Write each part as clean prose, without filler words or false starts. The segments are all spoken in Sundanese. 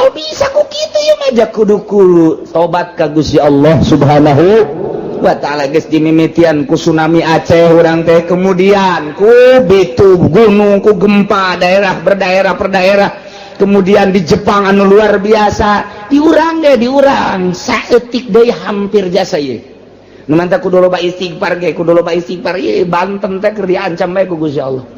Kok bisa ku kitu ieu mah? Ja kudu kudu tobat ka Gusti Allah Subhanahu wa Ta'ala. Geus dimimitian ku tsunami Aceh urang teh, kemudian ku bitu gunung, ku gempa daerah berdaerah per daerah, kemudian di Jepang anu luar biasa, diurang deh, diurang saeutik deui hampir jasa ieu. Nu mantap kudu loba istighfar ge, kudu loba istighfar. Ieu Banten teh keur diancam bae ku Gusti Allah.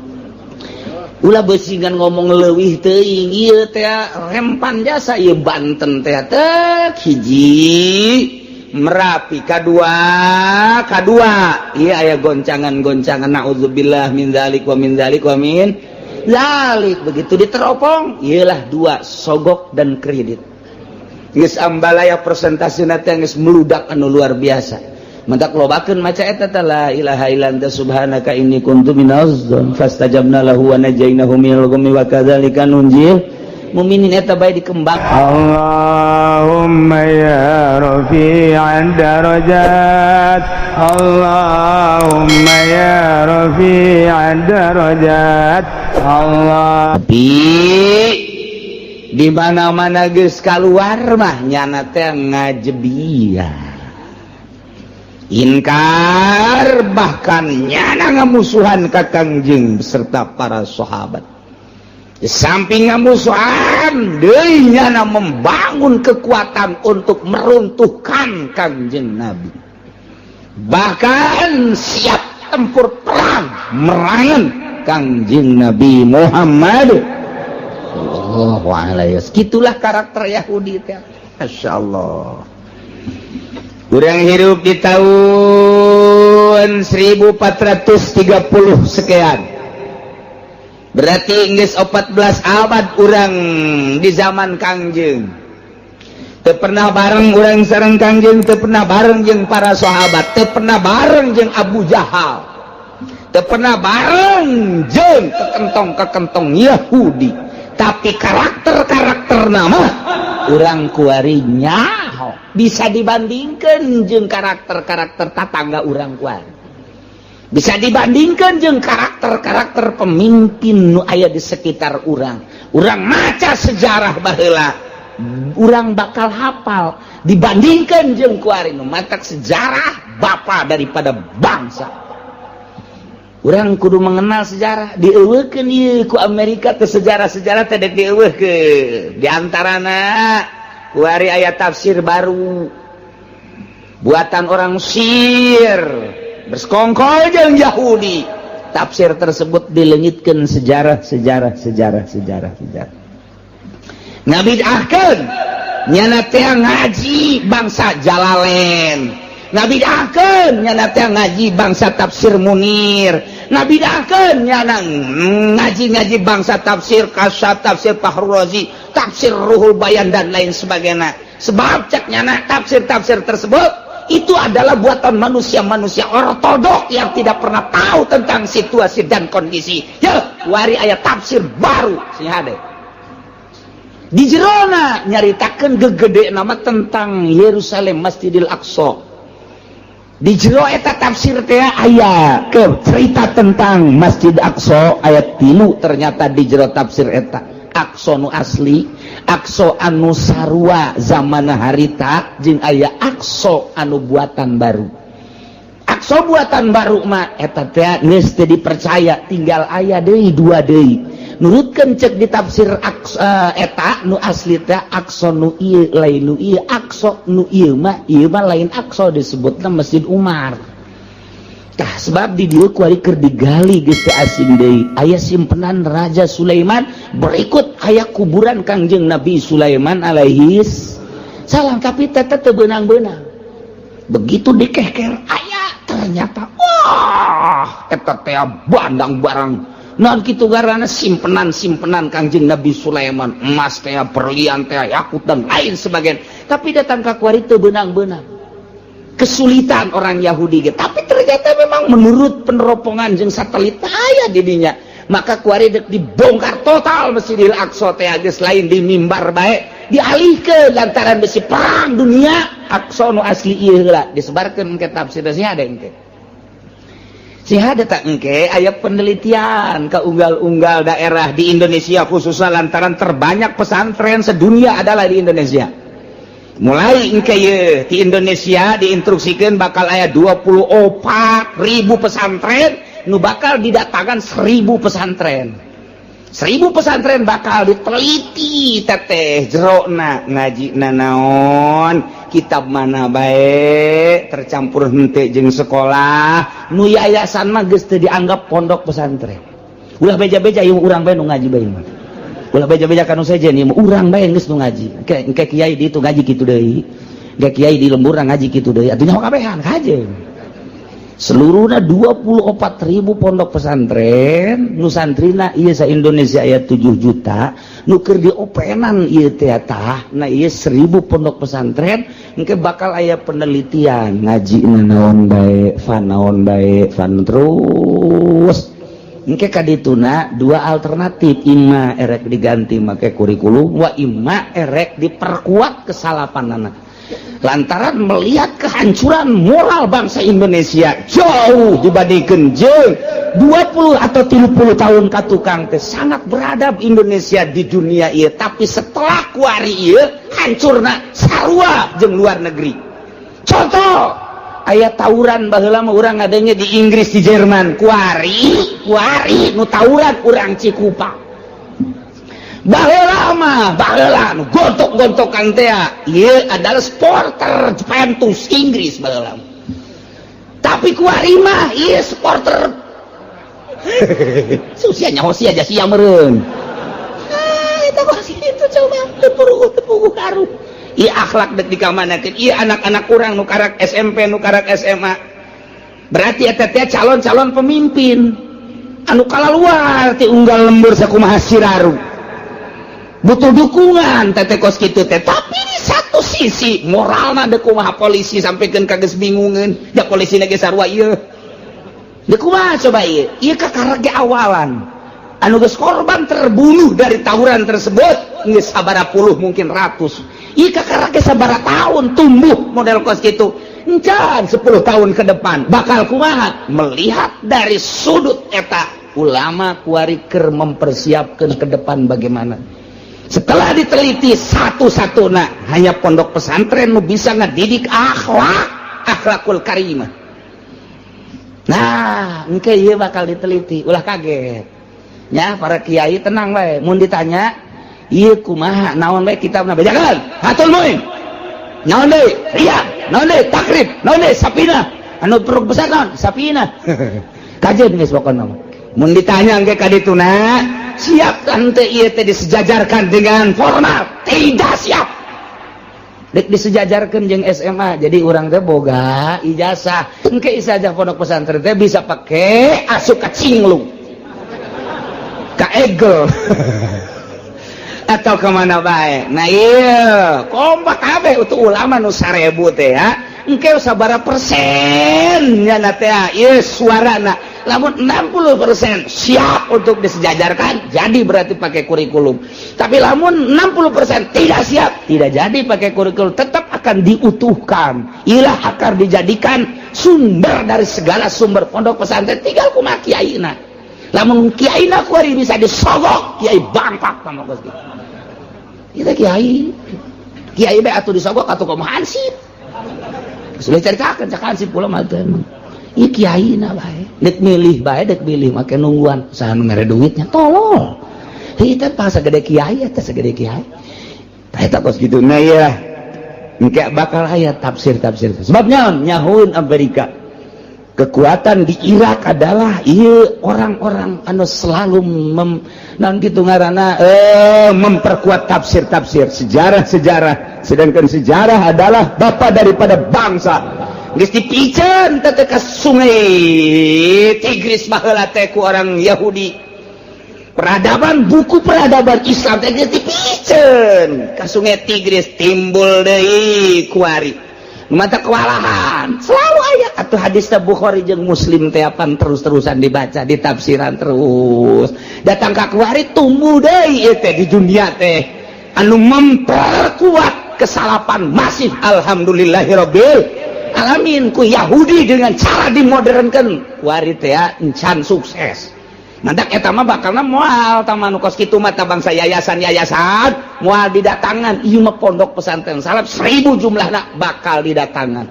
Ulah beusingan ngomong leuwih teuing, ieu teh rempan jasa ieu Banten teh. Tek hiji Merapi, kadua kadua iya aya goncangan-goncangan, naudzubillah min dzalik wa min dzalik wa min dzalik. Begitu diteropong, iyalah dua sogok dan kredit geus ambalaya, presentasi teh geus meludak anu luar biasa. Mentak lobakeun maca eta teh, la ilaha illa anta subhanaka inni kuntu minaz dzalimin, fastajabna lahu wa najainahu minal ghammi wa kadzalika nunjil muminin. Eta bae dikembang. اللهم يا رفيع الدرجات، اللهم يا رفيع الدرجات، الله Tapi di mana-mana geus kaluar mah nyana teh ngajebiah, inkar, bahkan nyana ngamusuhan ka Kangjeng beserta para sahabat. Di samping ngamusuhan deui, nyana membangun kekuatan untuk meruntuhkan Kangjeng Nabi, bahkan siap tempur perang merangan Kangjeng Nabi Muhammad sallallahu alaihi wasallam. Gitulah karakter Yahudi teh. Masya Allah. Kurang hidup di tahun 1430 sekian. Berarti geus 14 abad urang di zaman Kangjeng. Teu pernah bareng urang sareng Kangjeng, teu pernah bareng jeung para sahabat, teu pernah bareng jeung Abu Jahal. Teu pernah bareng jeung kekentong-kekentong Yahudi. Tapi karakter-karakter nama urang kuari nyaho bisa dibandingkan jeung karakter-karakter tatangga urang kuari, bisa dibandingkan jeung karakter-karakter pemimpin nu aya di sekitar urang. Urang maca sejarah baheula, urang bakal hafal dibandingkan jeung kuari. Nu matak sejarah bapa daripada bangsa. Urang kudu mengenal sejarah. Dieuweuhkeun ieu ku Amerika teh, sejarah-sejarah teh dek dieuweuhkeun. Di antarana kuari aya tafsir baru buatan orang Mesir bersekongkol jeung Yahudi. Tafsir tersebut dilengitkan sejarah, sejarah, sejarah, sejarah, sejarah, ngabidahkeun nyana teh ngaji bangsa Jalalain, ngabidahkeun nyana teh ngaji bangsa tafsir Munir, ngabidahkeun nyana ngaji-ngaji bangsa tafsir Kasyaf, tafsir Fahrur Razi, tafsir Ruhul Bayan, dan lain sebagainya. Sebab cek nyana, tafsir-tafsir tersebut itu adalah buatan manusia-manusia ortodok yang tidak pernah tahu tentang situasi dan kondisi. Ya, wari aya tafsir baru sing hade. Di jerona nyaritakeun gegede nama tentang Yerusalem, Masjidil Aqsa. Di jero eta tafsir teh aya ke cerita tentang Masjid Aqsa ayat 3. Ternyata di jero tafsir eta Aqsa nu asli, Aqsa anu sarua zaman harita, jeung aya Aqsa anu buatan baru. Aqsa buatan baru mah eta teh geus teu dipercaya, tinggal aya deui dua deui. Nurutkeun cek di tafsir Aqsa eta nu asli teh Aqsa nu ieu lain nu ieu. Aqsa nu ieu mah lain Aqsa, disebutna Masjid Umar. Tah, sebab di dieu kuari keur digali geus teu asing deui, aya simpenan Raja Sulaiman, berikut aya kuburan Kangjeng Nabi Sulaiman alaihi salam, tapi teteh teu beunang-beunang. Begitu dikeker aya ternyata, wah, eta teh bandang barang naon kitu garana simpenan-simpenan Kangjeng Nabi Sulaiman, emas teh, berlian teh, yakut, dan lain sebagainya. Tapi datang ka kuari teu beunang-beunang, kesulitan orang Yahudi gitu. Tapi ternyata memang menurut peneropongan jeung satelit aya di dinya. Maka kuari dek dibongkar total Masjidil Aqsa teh, geus lain di mimbar bae, dialihkeun lantaran besi perang dunia. Aqsa nu asli ieu heula disebarkeun ke tafsir ada engke. Si ada tak engke aya penelitian ke unggal-unggal daerah di Indonesia, khususnya lantaran terbanyak pesantren sedunia adalah di Indonesia. Mulai engke ye di Indonesia diinstruksikan bakal aya 24 ribu pesantren, nu bakal didatangkan 1000 pesantren. 1000 pesantren bakal diteliti teteh jerona, ngaji nanaon, kitab mana baik, tercampur hente jeung sekolah. Nu yayasan mah geus teu dianggap pondok pesantren. Ulah beja-beja ieu, urang bae nu ngaji bae mah. Ulah beja-beja kanu sejen, ieu urang bae geus nu ngaji. Engke engke kiai di itu ngaji kitu deui, engke kiai di lembur ngaji kitu deui, atuh nyaho kabehan kajeun. Seluruhnya 24 ribu pondok pesantren, nu santrina iya sa Indonesia aya 7 juta, nu keur diopenan ieu teh tah. Nah, ieu 1000 pondok pesantren engke bakal aya penelitian, ngaji naon bae, fan naon bae, fan terus engke kadituna dua alternatif: imma erek diganti make kurikulum, wa imma erek diperkuat kesalapanana, lantaran melihat kehancuran moral bangsa Indonesia jauh dibandingkan jeng 20 atau 30 tahun ka tukang teh sangat beradab Indonesia di dunia iya, tapi setelah kuari iya hancurna sarua jeung luar negeri. Contoh aya tawuran, baheula mah urang adanya di Inggris, di Jerman. Kuari kuari nu tawuran urang Cikupa. Baheula mah, baheula nu gontok-gontokan teh ieu adalah supporter Juventus Inggris baheula, tapi kuari mah ieu supporter sia nyaho sia aja sia meureun. Ah, eta kos itu coba teu puguh, teu puguh karuh. Ieu akhlak dek dikamanakeun? Ieu anak-anak urang nu karak SMP, nu karak SMA, berarti eta teh calon-calon pemimpin anu kalaluar ti unggal lembur sakumaha siraru, butuh dukungan tete kos kitu teh. Tapi di satu sisi moralna dek kumaha? Polisi sampaikan kages bingungeun ya, polisi ge sarua ieu. Dek kumaha coba ieu? Ieu kakara ge awalan anu geus korban terbunuh dari tawuran tersebut geus sabaraha puluh, mungkin ratus. Ieu kakara ge sabaraha tahun tumbuh model kos kitu, encan 10 tahun ke depan bakal kumaha? Melihat dari sudut eta, ulama kuari keur mempersiapkan ke depan bagaimana. Setelah diteliti satu-satu, nah, hanya pondok pesantren nu bisa ngedidik akhlak, akhlakul karimah. Nah, engke ieu bakal diteliti, ulah kaget ya para kiai, tenang bae. Mun ditanya ieu kumaha, naon bae kitabna, bejakeun Fathul Muin, naon deui, Riyad, naon deui, Takrib, naon deui, Sapina, anu peruk besar naon, Sapina, kajeun geus pokona mah. Mun ditanya engke ka dituna, siap kan teh ieu teh disejajarkan dengan formal? Tidak siap. Dek disejajarkan jeung SMA, jadi urang teh boga ijazah, engke ijazah pondok pesantren teh bisa pake asup ka Cinglung, ka Egel, atau kemana bae. Nah, iya kompak kabeh untuk ulama nu 1000 teh ya, engke sabaraha persen nya teh ieu suarana. Lamun 60% siap untuk disejajarkan, jadi berarti pakai kurikulum. Tapi lamun 60% tidak siap, tidak jadi pakai kurikulum, tetap akan diutuhkan, ilah akan dijadikan sumber dari segala sumber pondok pesantren. Tinggal kumaha kiaina. Lamun kiaina kuari bisa disogok, kiai bangpak sama kos kita. Kiai kiai bae atuh disogok atuh, kumaha hansip sudah ceritakan cak hansip pula mah teh emang. Ieu kiai na bae dek milih bae, dek milih make nungguan saha nu mere duitnya. Tolol kita pas segede kiai eta, segede kiai. Tah, eta kos kitu. Nah, iya engke bakal aya tafsir-tafsir. Sebabnya nyahuin Amerika kekuatan di Irak adalah iya orang-orang anu selalu mem, non gitu ngaranna memperkuat tafsir-tafsir sejarah-sejarah, sedangkan sejarah adalah bapak daripada bangsa. Geus dipiceun teh ka sungai Tigris baheula teh ku orang Yahudi peradaban, buku peradaban Islam teh geus dipiceun ka sungai Tigris, timbul deui kuari mata kewalahan. Selalu aya atau hadis Bukhari jeung Muslim teh apan terus-terusan dibaca, ditafsiran, terus datang ka kuari tumbuh deui ieu teh di dunia teh anu memperkuat kesalapan masif. Alhamdulillahirabbil. Alamin ku Yahudi dengan cara dimodernkan kuari teh encan sukses. Mantak eta mah bakalna moal tah nu kos kitu mah bangsa yayasan-yayasan moal didatangan. Ieu mah pondok pesantren salaf 1000 jumlahna bakal didatangan,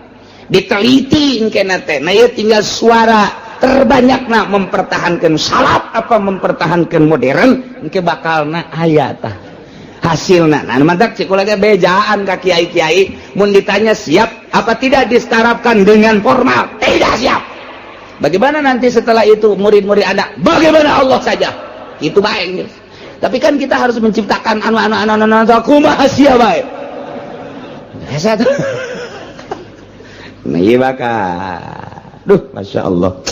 diteliti engkena teh. Nah, ieu tinggal suara terbanyakna mempertahankan salaf apa mempertahankan modern, engke bakalna aya tah hasilna. Nah, mantak cik lagi bejaan ka kiai-kiai mun ditanya siap apa tidak disetarapkan dengan formal, tidak siap. Bagaimana nanti setelah itu murid-murid Anda? Bagaimana Allah saja itu baik, tapi kan kita harus menciptakan anu anu anu anu anu kumaha sia baik. Biasa tuh. Nah, iya bakal, duh, masya Allah,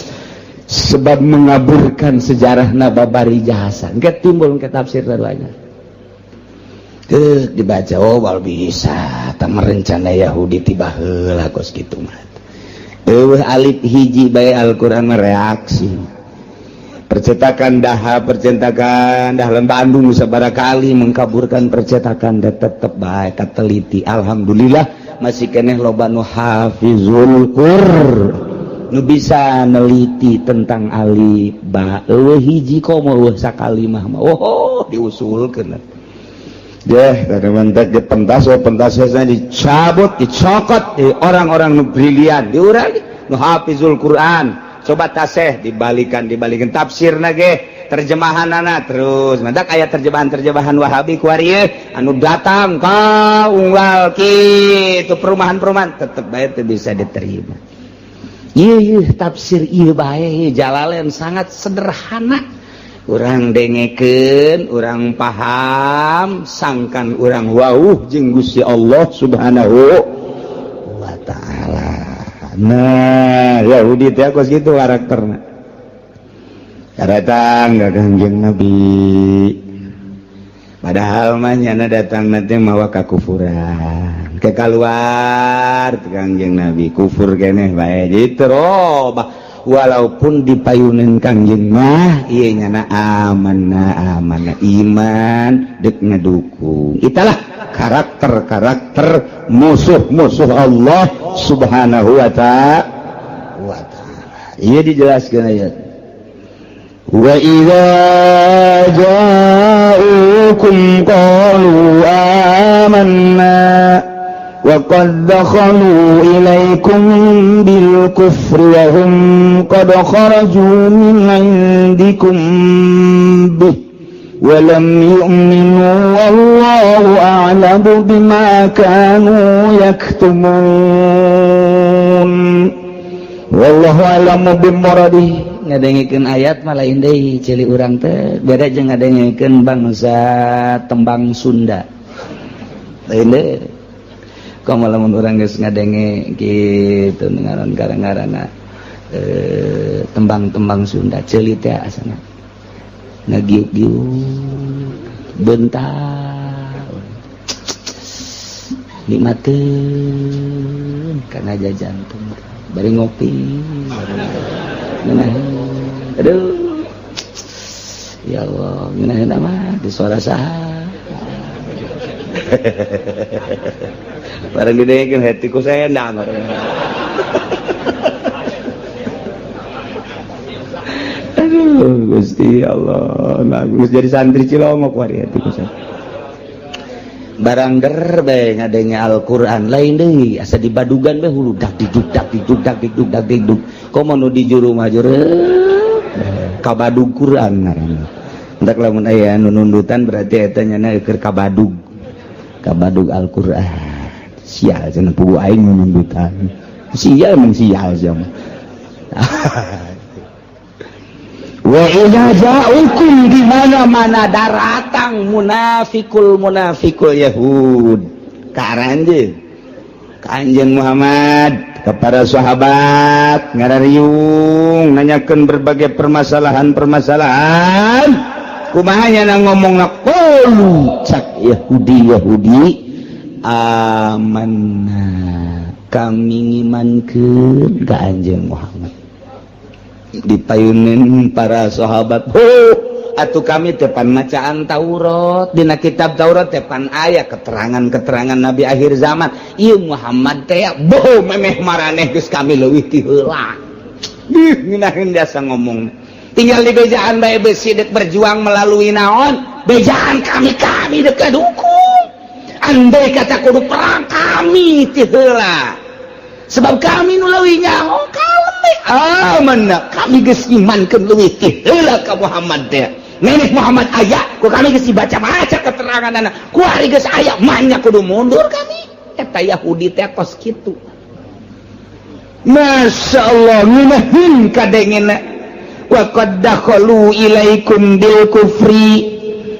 sebab mengaburkan sejarah nababari jasa engke timbul ke tafsir banyak ke dibaca. Oh, wal bisa tak merencana Yahudi tiba heula kos kitu mah. Eueuh alif hiji bae Al-Qur'an mereaksi percetakan daha, percetakan Dahlan Bandung sabara kali mengkaburkan percetakan dan tetep bae kateliti. Alhamdulillah masih keneh loba nu hafizul Qur nu bisa neliti tentang alif ba. Eueuh hiji komo eueuh sakalimah mah, oh, diusulkeun deh. Kada mantak di pentas, oh, pentas dicabut, dicokot di orang-orang nu brilian, diurang nu hafizul Quran. Coba taseh dibalikan, dibalikan tafsir ge terjemahan anak terus mantak aya terjemahan-terjemahan Wahabi kuari anu datang ka unggal kitu perumahan-perumahan tetep bae teu bisa diterima. Iya, tafsir iya bae Jalalain sangat sederhana, urang dengekeun, urang paham, sangkan urang wauh jeung Gusti Allah Subhanahu wa taala. Nah, Yahudi teh kos kitu karakterna. Datang ka Kangjeng Nabi, padahal mah nyana datang nanti mawa kakufuran ke keluar Kangjeng Nabi kufur keneh bae. Jadi terobah walaupun dipayunin Kangjeng mah ieu nyana amanah, amanah iman dek ngedukung. Itulah karakter-karakter musuh-musuh Allah Subhanahu wa ta'ala. Iya, dijelaskan ayat. وإذا جاءوكم قالوا آمنا وقد دخلوا إليكم بالكفر وهم قد خرجوا من عندكم به ولم يؤمنوا والله أعلم بما كانوا يكتمون والله أعلم بمراده. Ngadengikeun ayat mah lain deui ceuli urang teh, beda jeung ngadengikeun bangsa tembang Sunda, lain deui. Komo lamun urang geus ngadenge kitu ngaran ngaran-ngaranna tembang-tembang Sunda, ceuli teh asana ngagiuk-giuk bentar nikmatin karena jantung bari ngopi. Aduh, ya Allah, ngeunaheun mah di suara saha barang didengekeun hatiku saya endang. Aduh Gusti Allah, nah, geus jadi santri cilongok wari hatiku saya. Barang der bae ngadenge Al-Qur'an lain deui, asa dibadugan bae hulu dak diduk dak diduk dak diduk dak diduk. Komo nu di juru mah juru kabadug Quran ngaranna. Entak lamun aya nu nundutan berarti eta nyana keur kabadug. Kabadug Al-Qur'an. Sial cenah pugu aing nu nundutan. Sial emang sial sia mah. Wa idza ja'ukum, di mana-mana daratang munafikul munafikul Yahud ka aranjeun, ka Anjeun Muhammad, kepada sahabat, ngarariung nanyakeun berbagai permasalahan-permasalahan, kumaha nya ngomong? Qulu, cak Yahudi Yahudi, amanna, kami ngimankeun ka Anjeun Muhammad. Dipayunin para sahabat, oh, Atuh kami depan macaan Taurat, dina kitab Taurat depan aya keterangan-keterangan nabi akhir zaman. Ieu Muhammad teh boh memeh maraneh geus kami leuwih ti heula. Ih, ngeunaheun jasa ngomong. Tinggal di bejaan bae besi dek berjuang melalui naon? Bejaan kami, kami dek dukung. Andai kata kudu perang, kami ti heula. Sebab kami nu leuwih nyaho kalem. Ah, mana kami geus imankeun leuwih ti heula ka Muhammad teh. Nenek Muhammad aya, ku kami geus dibaca-baca keteranganana. Ku ari geus aya, manya kudu mundur kami. Eta Yahudi teh kos kitu. Masya Allah, ngeunaheun kadengena. Wa qad dakhalu ilaikum bil kufri,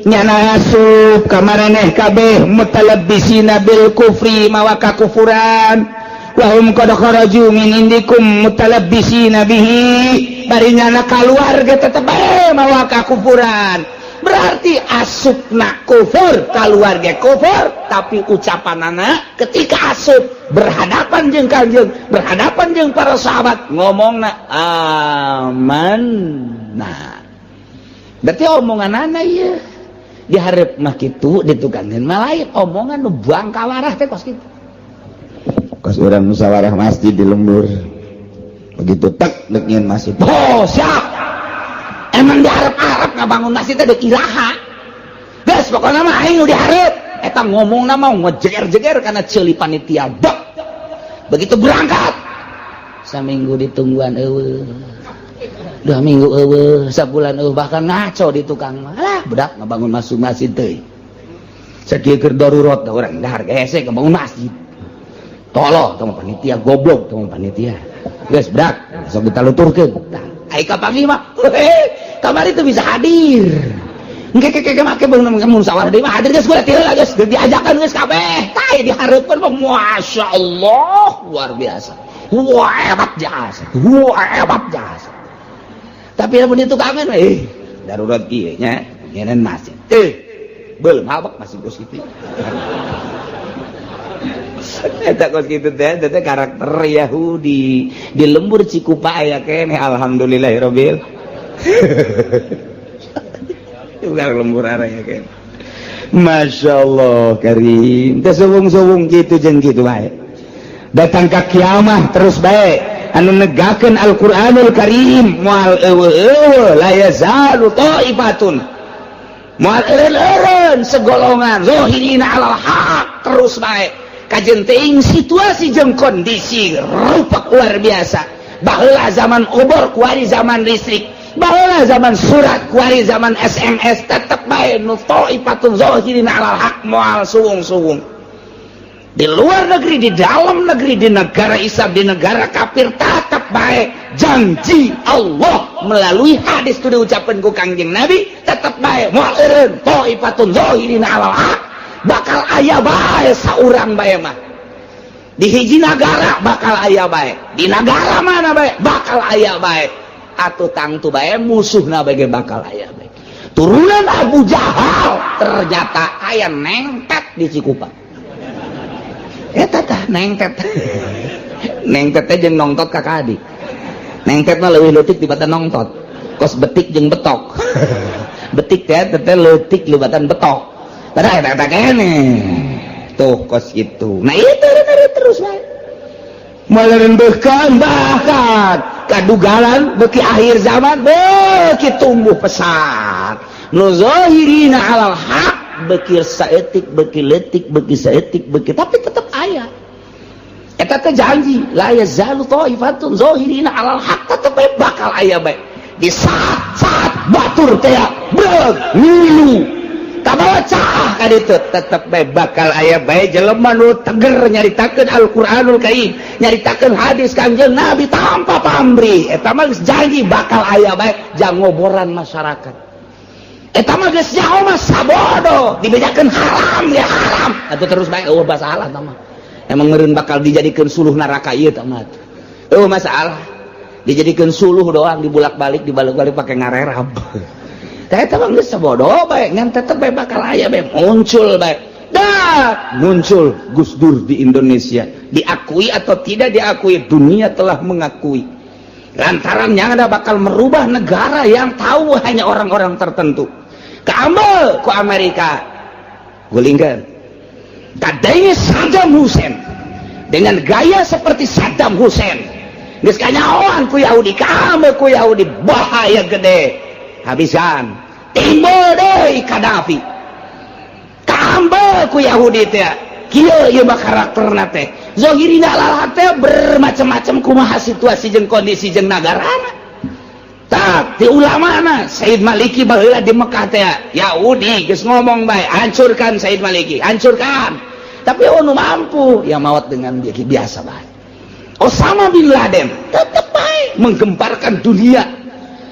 nyana asup ka maraneh kabeh, mutalabbisina bil kufri, mawa kakufuran, wa hum qad kharaju min indikum mutalabbisina bihi, bari nyana kaluar ge tetep bae mawa kakufuran. Berarti asupna kufur, kaluar ge kufur, tapi ucapanana ketika asup berhadapan jeung Kanjeng, berhadapan jeung para sahabat, ngomongna amanna. Berarti omongan anak ieu dihareup mah kitu, ditukangeun mah lain, omongan nu bangkawarah teh kos kitu. Kos urang musyawarah masjid di lembur, begitu tek dek nyieun masjid, oh siap. Emang diharap-harap ngabangun masjid teh dek iraha? Geus, pokokna mah aing nu dihareup. Eta ngomongna mah ngejeger-jeger kana ceuli panitia dek. Begitu berangkat, saminggu ditungguan eueuh, 2 minggu eueuh, sabulan eueuh, bahkan ngaco di tukang mah. Alah, budak ngabangun masuk masjid teh sakieu keur darurat da urang dahar hese ngabangun masjid. Tolong tong panitia, goblok tong panitia. Geus budak, sok kita luturkeun. Tah, ai kapanggih mah kamari teu bisa hadir. Engke ke ke make musyawarah deui mah hadir. Geus kula heula, geus diajakan, geus kabeh. Tah, dihareupeun mah Masya Allah, luar biasa. Wah, hebat jasa. Wah, hebat jasa. Tapi lamun ditukangan, eh, darurat kieu nya, nyeun masjid. Eh, belum habak masih kos kitu. Eta kos kitu teh, teh karakter Yahudi. Di lembur Cikupa aya keneh, alhamdulillahirabbil. Juga lembur aya keneh. Masya Allah karim. Teh suwung-suwung kitu jeung kitu bae. Datang ka kiamah terus bae anu negakeun Al-Qur'anul Karim moal eueuh, la yazalu ta'ifatun, moal eureun segolongan, zahirina alal haq, terus bae kajen teuing situasi jeung kondisi rupak luar biasa. Baheula zaman obor, kuari zaman listrik. Baheula zaman surat, kuari zaman SMS, tetep bae nu ta'ifatun zahirina alal haq moal suwung-suwung. Di luar negeri, di dalam negeri, di negara Islam, di negara kafir, tetap bae janji Allah melalui hadis itu diucapkan ku Kangjeng Nabi, tetap bae moal eureun ta'ifatun zahirina alal haq, bakal aya bae saurang bae mah di hiji nagara, bakal aya bae di nagara mana bae bakal aya bae. Atuh tangtu bae musuhna bae bakal aya bae. Turunan Abu Jahal ternyata aya nengtet di Cikupa. Eta tah nengtet, nengtet teh jeung nongtot kakak adik. Nengtet mah leuwih leutik dibatan nongtot, kos betik jeung betok. Betik teh teh leutik libatan betok, padahal eta eta kene tuh kos itu. Nah, itu terus bae melerendahkan, bahkan kadugalan beki akhir zaman beki tumbuh pesat. Nu zahirina alal haq beki saeutik, beki leutik, beki saeutik, beki, tapi tetap aya. Eta teh janji la yazalu thaifatun zahirina alal haq, tetep bae bakal aya bae di saat-saat batur teh breg ngilu kabawa caah ka ditu, tetep bae bakal aya bae jelema nu teger nyaritakeun Al-Qur'anul Karim, nyaritakeun hadis Kangjeng Nabi tanpa pamrih. Eta mah geus janji bakal aya bae jang ngoboran masyarakat. Eta mah geus nyaho mah sabodo dibejakeun haram ya haram atuh, terus bae eueuh masalah. Tah mah emang meureun bakal dijadikeun suluh neraka ieu tah mah, eueuh masalah. Dijadikeun suluh doang, dibulak-balik, dibalik-balik pakai ngarerab. Tah, eta mah geus sabodo bae, ngan tetep bae bakal aya bae, muncul bae. Dah muncul Gus Dur di Indonesia, diakui atau tidak diakui, dunia telah mengakui. Lantaran yang ada bakal merubah negara yang tahu hanya orang-orang tertentu. Kaambel ku Amerika, gulingkeun. Kadenge Saddam Hussein dengan gaya seperti Saddam Hussein, geus kanyahoan ku Yahudi, kaambel ku Yahudi, bahaya gede, habisan. Timbul deui Gaddafi, kaambel ku Yahudi teh. Kieu ieu mah karakterna teh, zohirina alal teh bermacam-macam. Kumaha situasi jeung kondisi jeung nagarana? Tak di ulama na Said Maliki baheula di Mekah teh, Yahudi geus ngomong bae, "Hancurkan Said Maliki, hancurkan." Tapi oh, nu mampu ya maut dengan biasa bae. Osama bin Laden tetep bae menggemparkan dunia.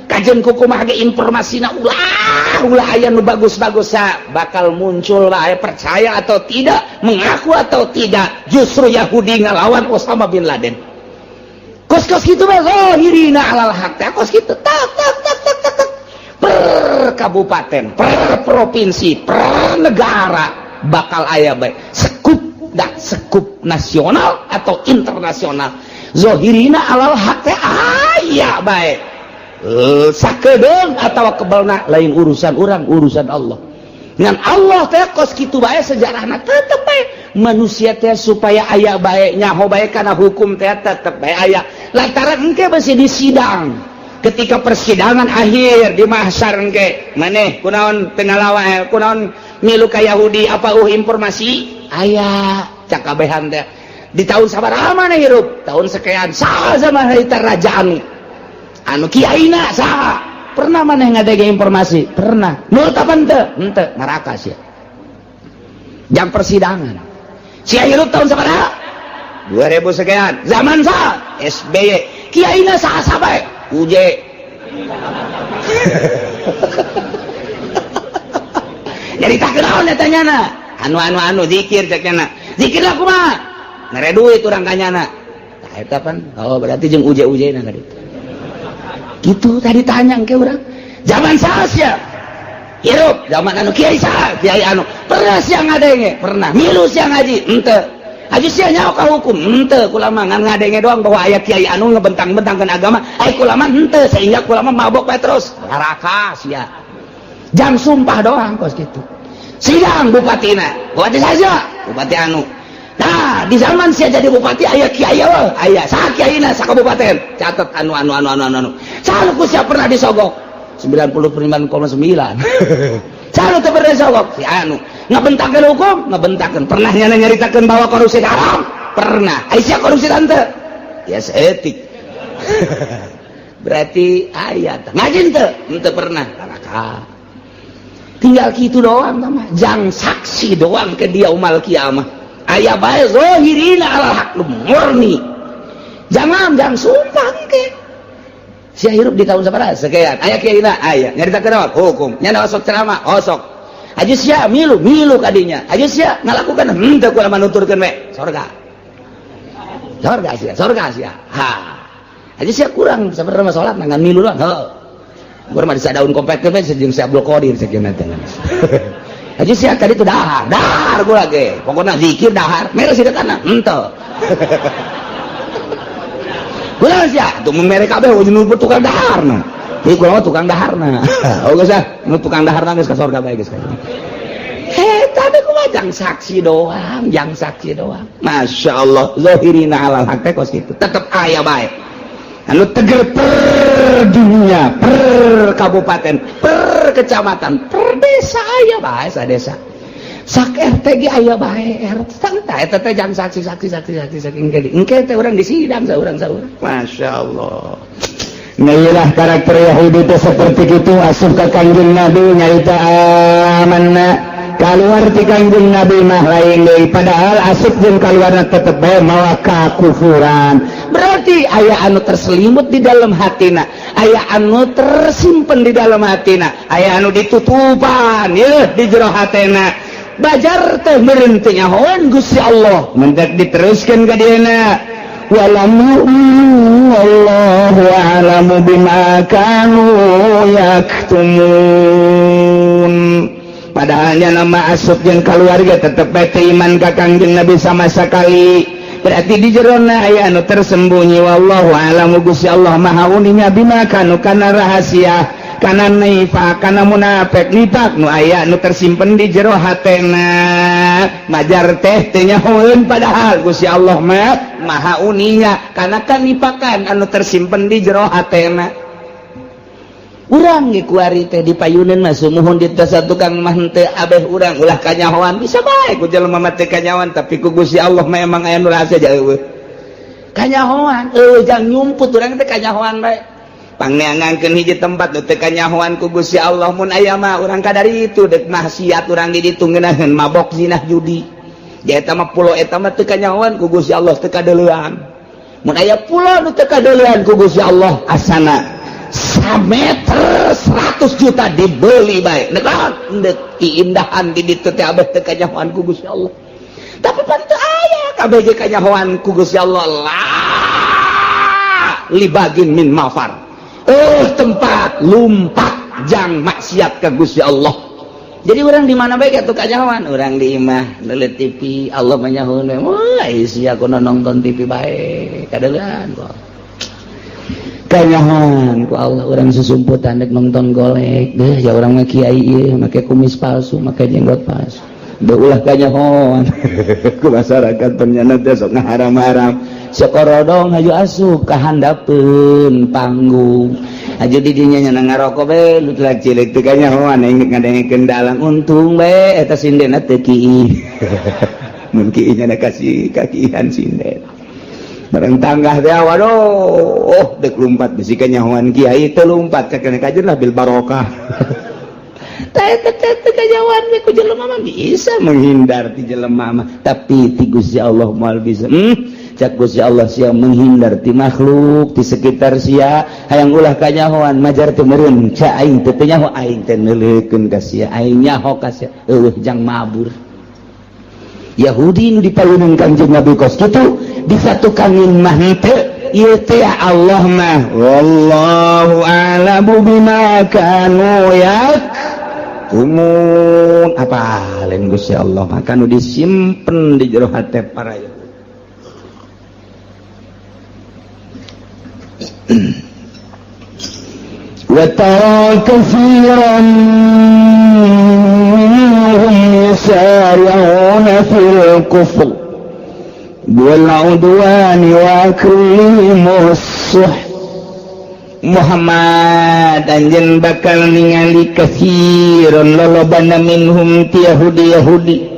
Kajen kumaha ge informasina, ulah ulah aya nu bagus-bagus bakal muncul bae, percaya atau tidak, mengaku atau tidak, justru Yahudi ngalawan Osama bin Laden. Kos-kos gitu mah zahirina alal haq teh kos gitu, tak tak tak tak tak tak, per kabupaten, per provinsi, per negara bakal aya bae sekup dah, sekup nasional atau internasional. Zohirina alal haq teh aya bae, sakedeung atau kebelna lain urusan orang, urusan Allah. Dengan Allah teh kos kitu bae sejarahna, tetep bae manusia teh supaya aya bae, nyaho bae kana hukum teh tetep bae aya, lantaran engke masih di sidang. Ketika persidangan akhir di mahsyar engke, maneh kunaon teu ngalawan, kunaon milu ka Yahudi, apa informasi aya cakabehan teh? Di tahun sabaraha maneh hirup? Tahun sekian. Saha zaman harita raja anu anu kiaina saha? Pernah maneh ngadege informasi? Pernah. Nurut apa henteu? Henteu. Neraka sia. Jam persidangan, sia hirup tahun sabaraha? 2000 sekian. Zaman saha? SBY. Kiaina saha? Sabae UJ. Jadi tak kenaon eta nyana anu anu anu zikir, cek nyana zikir lah, kumaha mere duit urang ka nyana. Tah eta pan, oh, berarti jeung UJ-UJ na tadi gitu. Tadi tanya ke urang, zaman saha sia hirup? Zaman anu. Kiai saha? Kiai anu. Pernah sia ngadenge? Pernah. Milu sia ngaji? Henteu. Aju sia nyaho ka hukum? Henteu. Kula mah ngan ngadenge doang bahwa aya kiai anu ngebentang-bentangkeun agama, ai kula mah henteu, sehingga kula mah mabok bae terus. Neraka sia. Jam sumpah doang kos gitu. Sidang bupatina, bupati saja? Bupati anu. Nah, di zaman sia jadi bupati aya kiai? Oh, aya. Saha kiaina sa kabupaten? Catat, anu anu anu anu anu anu. Saha ku sia pernah disogok? 99,9. Saha teu pernah disogok? Si anu. Ngabentakeun hukum? Ngabentakeun. Pernah nyana nyaritakeun bahwa korupsi haram? Pernah. Ai sia korupsi tante? Ya seetik. Berarti aya ngaji teu? Henteu pernah. Neraka. Tinggal gitu doang mah, jang saksi doang ke dia umal kiamah. Aya bae zahirina alal haq murni. Jangan jangan sumpah ke. Sia hirup di tahun sabaraha? Sekian. Aya kiaina? Aya. Nyaritakeun naon? Hukum. Nyana osok ceramah? Osok. Aju sia milu milu kadinya. Aju sia ngalakukan? Henteu, kula mah nuturkeun we. Sorga. Sorga sia, sorga sia. Ha. Aju sia kurang sabarana salat ngan milu doang. Heuh. Gua mah daun kompet teh jeung si Abdul Qadir sakieu teh. Aju sia tadi itu dahar, dahar gua lagi. Pokoknya zikir dahar, mere sedekahna henteu. Kula sia tuh mere kabeh nu tukang daharna. Ieu kula mah tukang daharna. Oh geus ah, nu tukang daharna geus ka surga bae geus. Heh, tadi kumaha jang saksi doang, jang saksi doang. Masya Allah, zahirina alal haq teh kos kitu. Tetep aya bae. Anu teger per dunia, per kabupaten, per kecamatan, per desa aya bae sa desa. Sak RT ge aya bae RT. Tah eta teh jang saksi saksi saksi saksi saksi engke engke teh urang di sidang saurang saurang. Masya Allah. Nah, iyalah karakter Yahudi itu seperti itu. Asup ka Kangjeng Nabi nyarita amanna, keluar ti Kangjeng Nabi mah lain deui, padahal asup jeung kaluarna tetep bae mawa kakufuran. Berarti aya anu terselimut di dalam hatina, aya anu tersimpen di dalam hatina, aya anu ditutupan ya di jero hatena. Bajar teh meureun teu nyahoan Gusti Allah. Mentek diteruskan ka dieuna, walam yu'minu wallahu a'lamu bima kanu yaktumun. Padahalnya nama asup jeung keluarga tetep bae teu iman ka Kangjeng Nabi sama sekali. Berarti di jerona aya anu tersembunyi. Wallahu a'lamu, Gusti Allah Maha uninga, bima kanu kana rahasia, kana nifaq, kana munafik, nifak nu aya, nu tersimpen di jero hatena. Majar teh teu nyahoeun, padahal Gusti Allah mah Maha uninga kana kanifakan anu tersimpen di jero hatena. Urang ge kuari teh dipayuneun mah sumuhun di tes tukang mah henteu abeh urang ulah kanyahoan. Bisa bae ku jelema mah teu kanyahoan, tapi ku Gusti Allah mah emang aya nu rahasia jauh kanyahoan. Eueuh jang nyumput urang teh kanyahoan bae, pangneangankeun hiji tempat nu teu kanyahoan ku Gusti Allah. Mun aya mah urang kadari itu dek maksiat urang di ditu, ngeunaheun mabok, zinah, judi. Ja eta mah pulo eta mah teu kanyahoan ku Gusti Allah, teu kadeulean. Mun aya pulo nu teu kadeulean ku Gusti Allah, asana sameter 100 juta dibeli bae. Nek ndek keindahan di ditu teh abeh teu kanyahoan ku Gusti Allah. Tapi pan teu aya kabeh ge kanyahoan ku Gusti Allah. La libagin min mafar, tempat lumpat jang maksiat ke Gusti Allah. Jadi orang di mana bae atuh kanyahoan. Urang di imah neuleut TV, Allah manyahoeun. Wah, sia kudu nonton TV bae, kadeulean kok kanyahoan ku Allah. Urang susumputan dek nonton golek deh ya, urang mah kiai ieu make kumis palsu, make jenggot palsu. Deh, ulah kanyahoan ku masyarakat, ternyata teh sok ngaharam-haram. Sekorodong haju asup ka handapeun panggung, haju di dinya nya ngarokok bae nu cilik, teu kanyahoan aing ngadengekeun dalang. Untung bae eta sindena teu kiih. Mun kiih nya kasih kakihan sinden bareng tanggah teh. Waduh, oh, dek lumpat bisi kanyahoan kiai, teu lumpat ka kena kajeun lah bil barokah. Teh teh teh kanyahoan we ku jelema mah, bisa menghindar ti jelema mah, tapi ti Gusti Allah moal bisa. Cak Gusti Allah, sia menghindar ti makhluk di sekitar sia, hayang ulah kanyahoan, majar teu meureun ca aing teh teu nyaho, aing teh neuleukeun ka sia, aing nyaho ka sia, eueuh jang mabur. Yahudi nu dipayuneun Kanjeng Nabi kos kitu, disatukanin mah henteu. Ieu teh Allah mah wallahu a'lamu bima kanu yaktumun. Apa lain Gusti Allah maka nu disimpen di jero hate para Yahudi. وترى كثيرا منهم يسارعون في الكفر والعدوان وأكلهم السحت. Muhammad, anjeun bakal ningali katsiron, lolobana, minhum ti Yahudi. Yahudi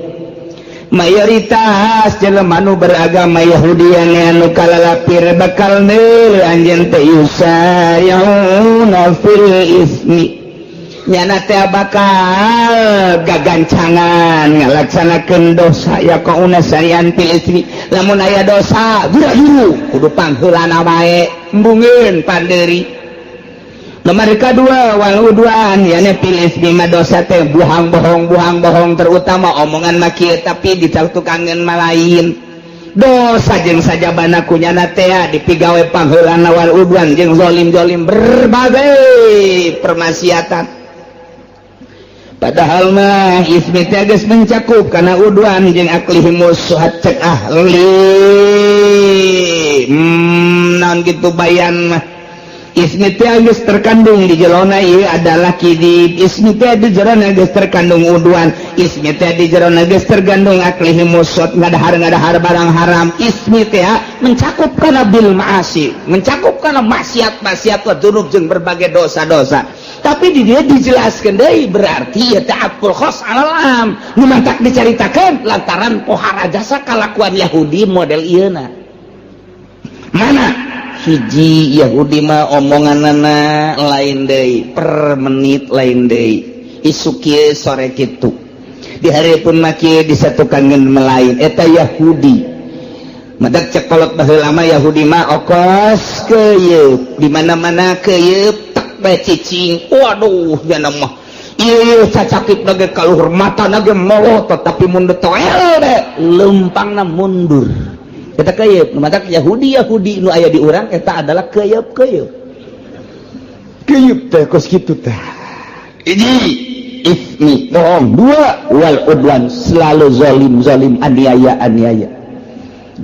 mayoritas jelema nu beragama Yahudi anu kalalapir, bakal neuleu anjeun teh yusari'una fil ismi, nyana teh bakal gagancangan ngalaksanakeun dosa. Ya kauna sarian fil ismi, lamun aya dosa gura-guru kudu pangheulana wae, embungeun pandeuri. Nomor kedua, wal udwan, yani fil ismi mah dosa teh buhang bohong, buhang bohong, terutama omongan mah kieu tapi ditukangeun mah lain. Dosa jeung sajabana kunyana teh dipigawe pangheulana. Wal udwan, jeung zalim-zalim, berbagai permaksiatan. Padahal mah ismi teh geus mencakup kana udwan jeung aklihimus suhat. Cek ahli naon gitu bayan mah, ismi teh geus terkandung di jerona ieu adalah kidib, ismi teh di jerona geus terkandung udwan, ismi teh di jerona geus terkandung aklihimus suhat, ngadahar-ngadahar barang haram. Ismi teh mencakup kana bil ma'asi, mencakup kana maksiat-maksiat, wa dzunub, jeung berbagai dosa-dosa. Tapi di dia dijelaskan deui, berarti ya ta'aqqul khos alal am. Nu mantak dicaritakeun lantaran pohara jasa kalakuan Yahudi model ieu. Mana hiji Yahudi mah omonganana lain deui, per menit lain deui, isuk kieu, sore kitu, di hari pun mah kieu, disatukan melain. Eta Yahudi madak cek kolot baheula mah, Yahudi mah okos keuyeup di mana-mana, keuyeup tek bae cicing. Waduh, jana mah ieu cacakip lagi kaluhur, mata ge molotot, tapi mun toel deh lempangna mundur. Eta keuyeup. Matak Yahudi Yahudi nu aya di urang eta adalah keuyeup. Keuyeup, keuyeup teh kos kitu teh. Hiji ismi bohong, dua wal udwan, selalu zalim zalim, aniaya aniaya.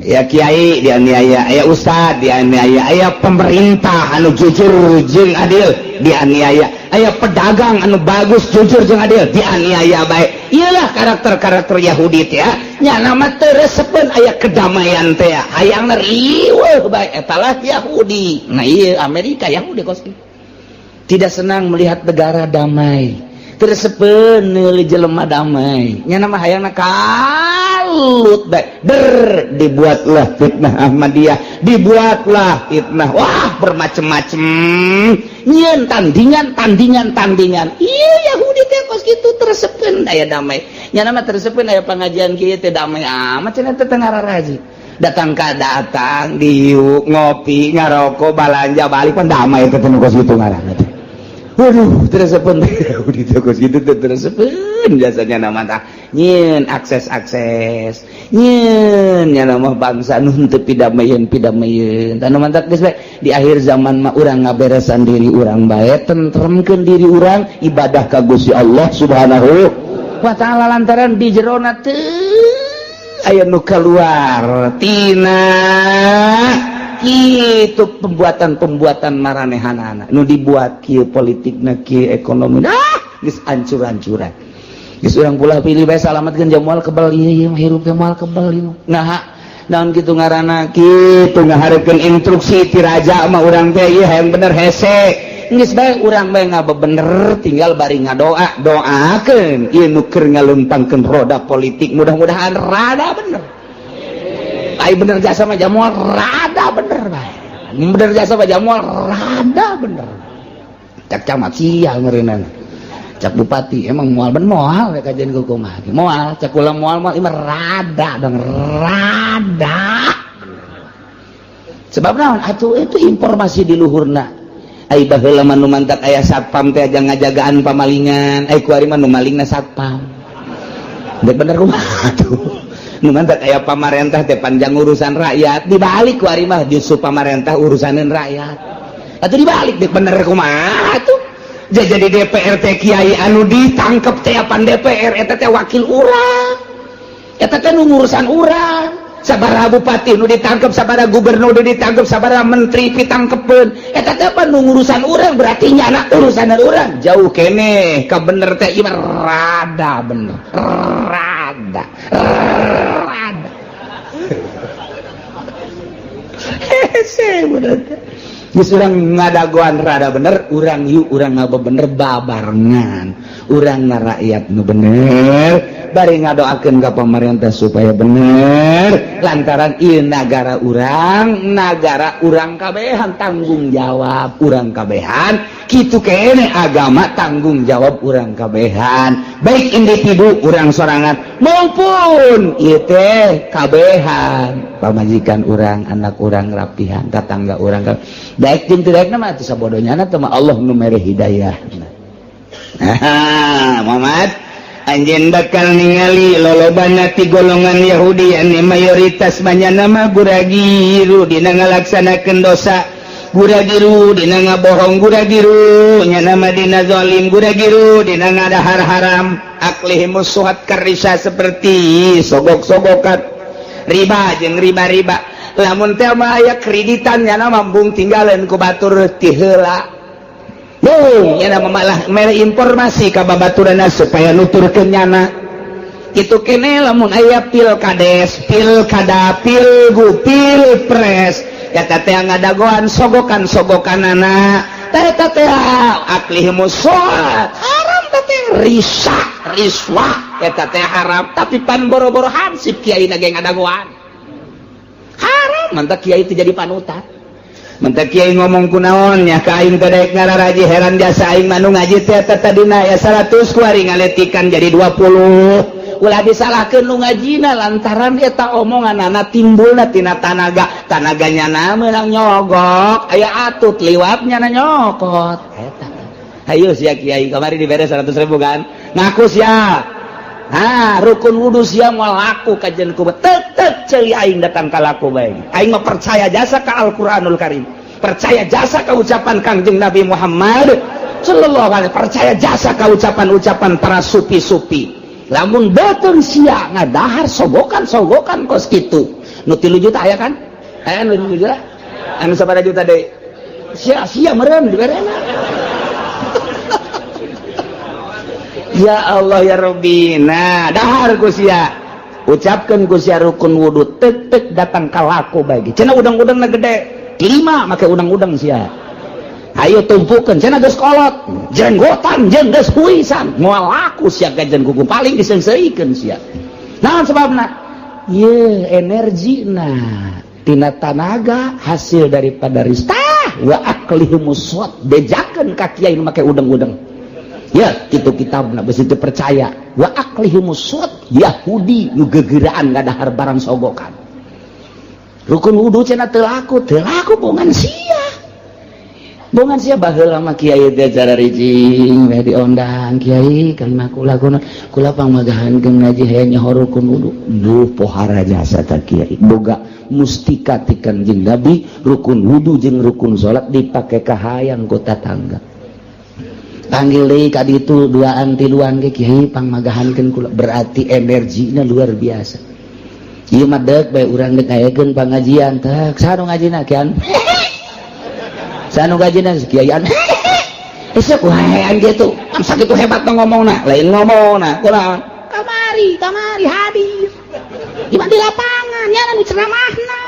Ya kiai dianiaya, aya ustad dianiaya, aya pemerintah anu jujur jeung adil dianiaya, aya pedagang anu bagus, jujur jeung adil dianiaya bae. Iyalah karakter-karakter Yahudi teh nya, nama teu resepeun aya kedamaian teh, hayangna riweuh bae. Eta lah Yahudi. Nah, iya Amerika Yahudi kos tidak senang melihat negara damai, teu resepeun meuli jelema damai nya, nama hayangna kalut bae. Der dibuatlah fitnah Ahmadiyah, dibuatlah fitnah, wah, bermacam-macam, nyieun tandingan, tandingan, tandingan. Iya Yahudi teh kos kitu, teu resepeun aya damai nya, nama teu resepeun aya pengajian kieu teh. Damai amat cenah teh, teu ngaraji, datang ka datang diuk, ngopi, ngarokok, balanja, balik, pan damai teh. Teu kos kitu ngaranna teh. Waduh, teu resepeun Yahudi teh kos kitu teh, teu resepeun biasanya nama tah nyieun akses-akses, nyieun nya nama bangsa nu henteu pidamayeun pidamayeun. Tah, nu mantak geus bae di akhir zaman mah urang ngaberesan diri urang bae, tentremkeun diri urang, ibadah ka Gusti Allah Subhanahu wa Ta'ala, lantaran di jerona teu aya nu keluar tina kitu pembuatan-pembuatan maranehanana nu dibuat kieu, politikna kieu, ekonomi, ah, geus ancur-ancuran. Geus urang pula pilih bae, salamatkeun jamual kebal ieu, ieu hirup teh moal kebal ieu. Nah, naon kitu ngaranna, kitu ngahareukeun instruksi ti raja mah urang teh ieu hayang bener hese. Geus bae urang bae ngabebener, tinggal bari ngadoa, doakeun ieu nu keur ngalempangkeun roda politik, mudah-mudahan rada bener. Ai bener jasa mah jamual rada bener bae. Bener jasa mah jamual rada bener. Cak camat sial meureunana. Cak bupati emang moal ben moal ya kajian kumaha. Moal cak kula moal moal imah rada dong, rada. Sebab naon atuh, itu informasi di luhurna. Ai baheula mah nu mantak aya satpam teh aja ngajagaan pamalingan, ai kuari mah nu malingna satpam. Dek bener kumaha tuh? Nu mantak aya pamarentah teh panjang urusan rakyat, dibalik kuari mah justru pamarentah urusaneun rakyat. Atuh dibalik, dek bener kumaha tuh? Jadi DPR teh kiai anu ditangkep teh apan DPR eta teh wakil urang. Eta teh nu ngurusan urang. Sabaraha bupati nu ditangkep, sabaraha gubernur nu ditangkep, sabaraha menteri pitangkepeun. Eta teh apa nu ngurusan urang, berarti nyana urusan urang. Jauh keneh ka bener teh ieu mah rada bener. Rada. Rada. Hese bener teh. Geus urang ngadagoan rada bener, urang yuk urang ngabebener babarengan. Urang na rakyat nu bener, bari ngadoakeun ka pamarentah supaya bener, lantaran ieu nagara urang kabehan, tanggung jawab urang kabehan. Kitu keneh agama tanggung jawab urang kabehan, baik individu urang sorangan maupun ieu teh kabehan, pamajikan urang, anak urang, rapihan tatangga urang. Baik jeung teu daekna mah atuh sabodonya teh mah Allah nu mere hidayah. Nah, Muhammad, anjeun bakal ningali lolobana ti golongan Yahudi anu mayoritas banyakna mah guragiru dina ngalaksanakeun dosa, guragiru dina ngabohong, guragiru nya nama dina zalim, guragiru dina ngadahar haram. Aklihimus suhat karisa, seperti sogok-sogokan riba jeung riba-riba. Lamun teh mah aya kreditan nya mambung tinggalan ku batur ti heula. Bung, ya nama malah mere informasi ka babaturanna supaya nuturkeun nyana. Kitu kene lamun aya pilkades, pilkada, pilgu, pilpres, eta teh ngadagoan sogokan-sogokanana. Teh eta teh aklihimus suhat haram teh, risa, riswa eta teh haram, tapi pan boro-boro hansip kiai na ge ngadagoan. Haram, mantak kiai itu jadi panutan. Mentak kiai ngomong kunaon nya ka aing teh daek ngararaji, heran jasa aing mah nu ngaji teh eta tadina ya 100, kuari ngaletikan jadi 20. Ulah disalahkeun nu ngajina, lantaran eta omonganana timbulna tina tanaga, tanaganya na meunang nyogok, aya atut liwatnya na nyokot eta. Ayo sia kiai, kamari dibere 100 ribu kan, ngaku sia. Ah, rukun wudu sia moal laku kajian ku tetep ceuli aing datang ka laku bae. Aing mah percaya jasa ka Al-Qur'anul Karim, percaya jasa ka ucapan Kangjeng Nabi Muhammad sallallahu alaihi, percaya jasa ka ucapan-ucapan para supi-supi. Lamun beuteung sia ngadahar sogokan-sogokan kos kitu, Nu 3 juta aya kan? Aya nu 3 juta? Anu sabaraha juta deui? Sia-sia meureun diberena. Ya Allah ya Rabbi. Nah, dahar ku sia. Ucapkeun ku sia rukun wudu tek tek datang kalaku bagi. Cenah udang-udangna gede. 5 make udang-udang sia. Ayo tumpukeun cenah geus kolot. Jenggotan jeung geus huisan. Moal laku sia gajen kuku paling diseungseurikeun sia. Naon sebabna? Ye energina tina tanaga hasil daripada ristah wa aklihimus bejakeun ka kiai nu make udang-udang. Ya kitu kitabna beusi teu percaya wa aklihimus Yahudi nu gegeraan ngadahar barang sogokan. Rukun wudu cenah teu laku, teu laku bongan sia. Bongan sia baheula mah kiai teh cara ricing we diondang kiai kalimah kula kuno kula pangmagahankeun ngaji hayang nyaho rukun wudu. Duh pohara jasa ta kiai boga mustika ti Kanjeng Nabi rukun wudu jeung rukun salat dipake ka hayang ku tatangga. Panggil deui ka ditu duaan tiluan ge kiai pangmagahankeun kula berarti energina luar biasa. Ieu mah deuk bae urang deuk ngayakeun pangajian teh saha nu ngajina kian. Sanu gajina kiaian. Esok waean gitu. Sakitu hebat ngomongna, lain ngomongna. Kunaon? Kamari, kamari hadir. Di di lapangan nya nu ceramahna.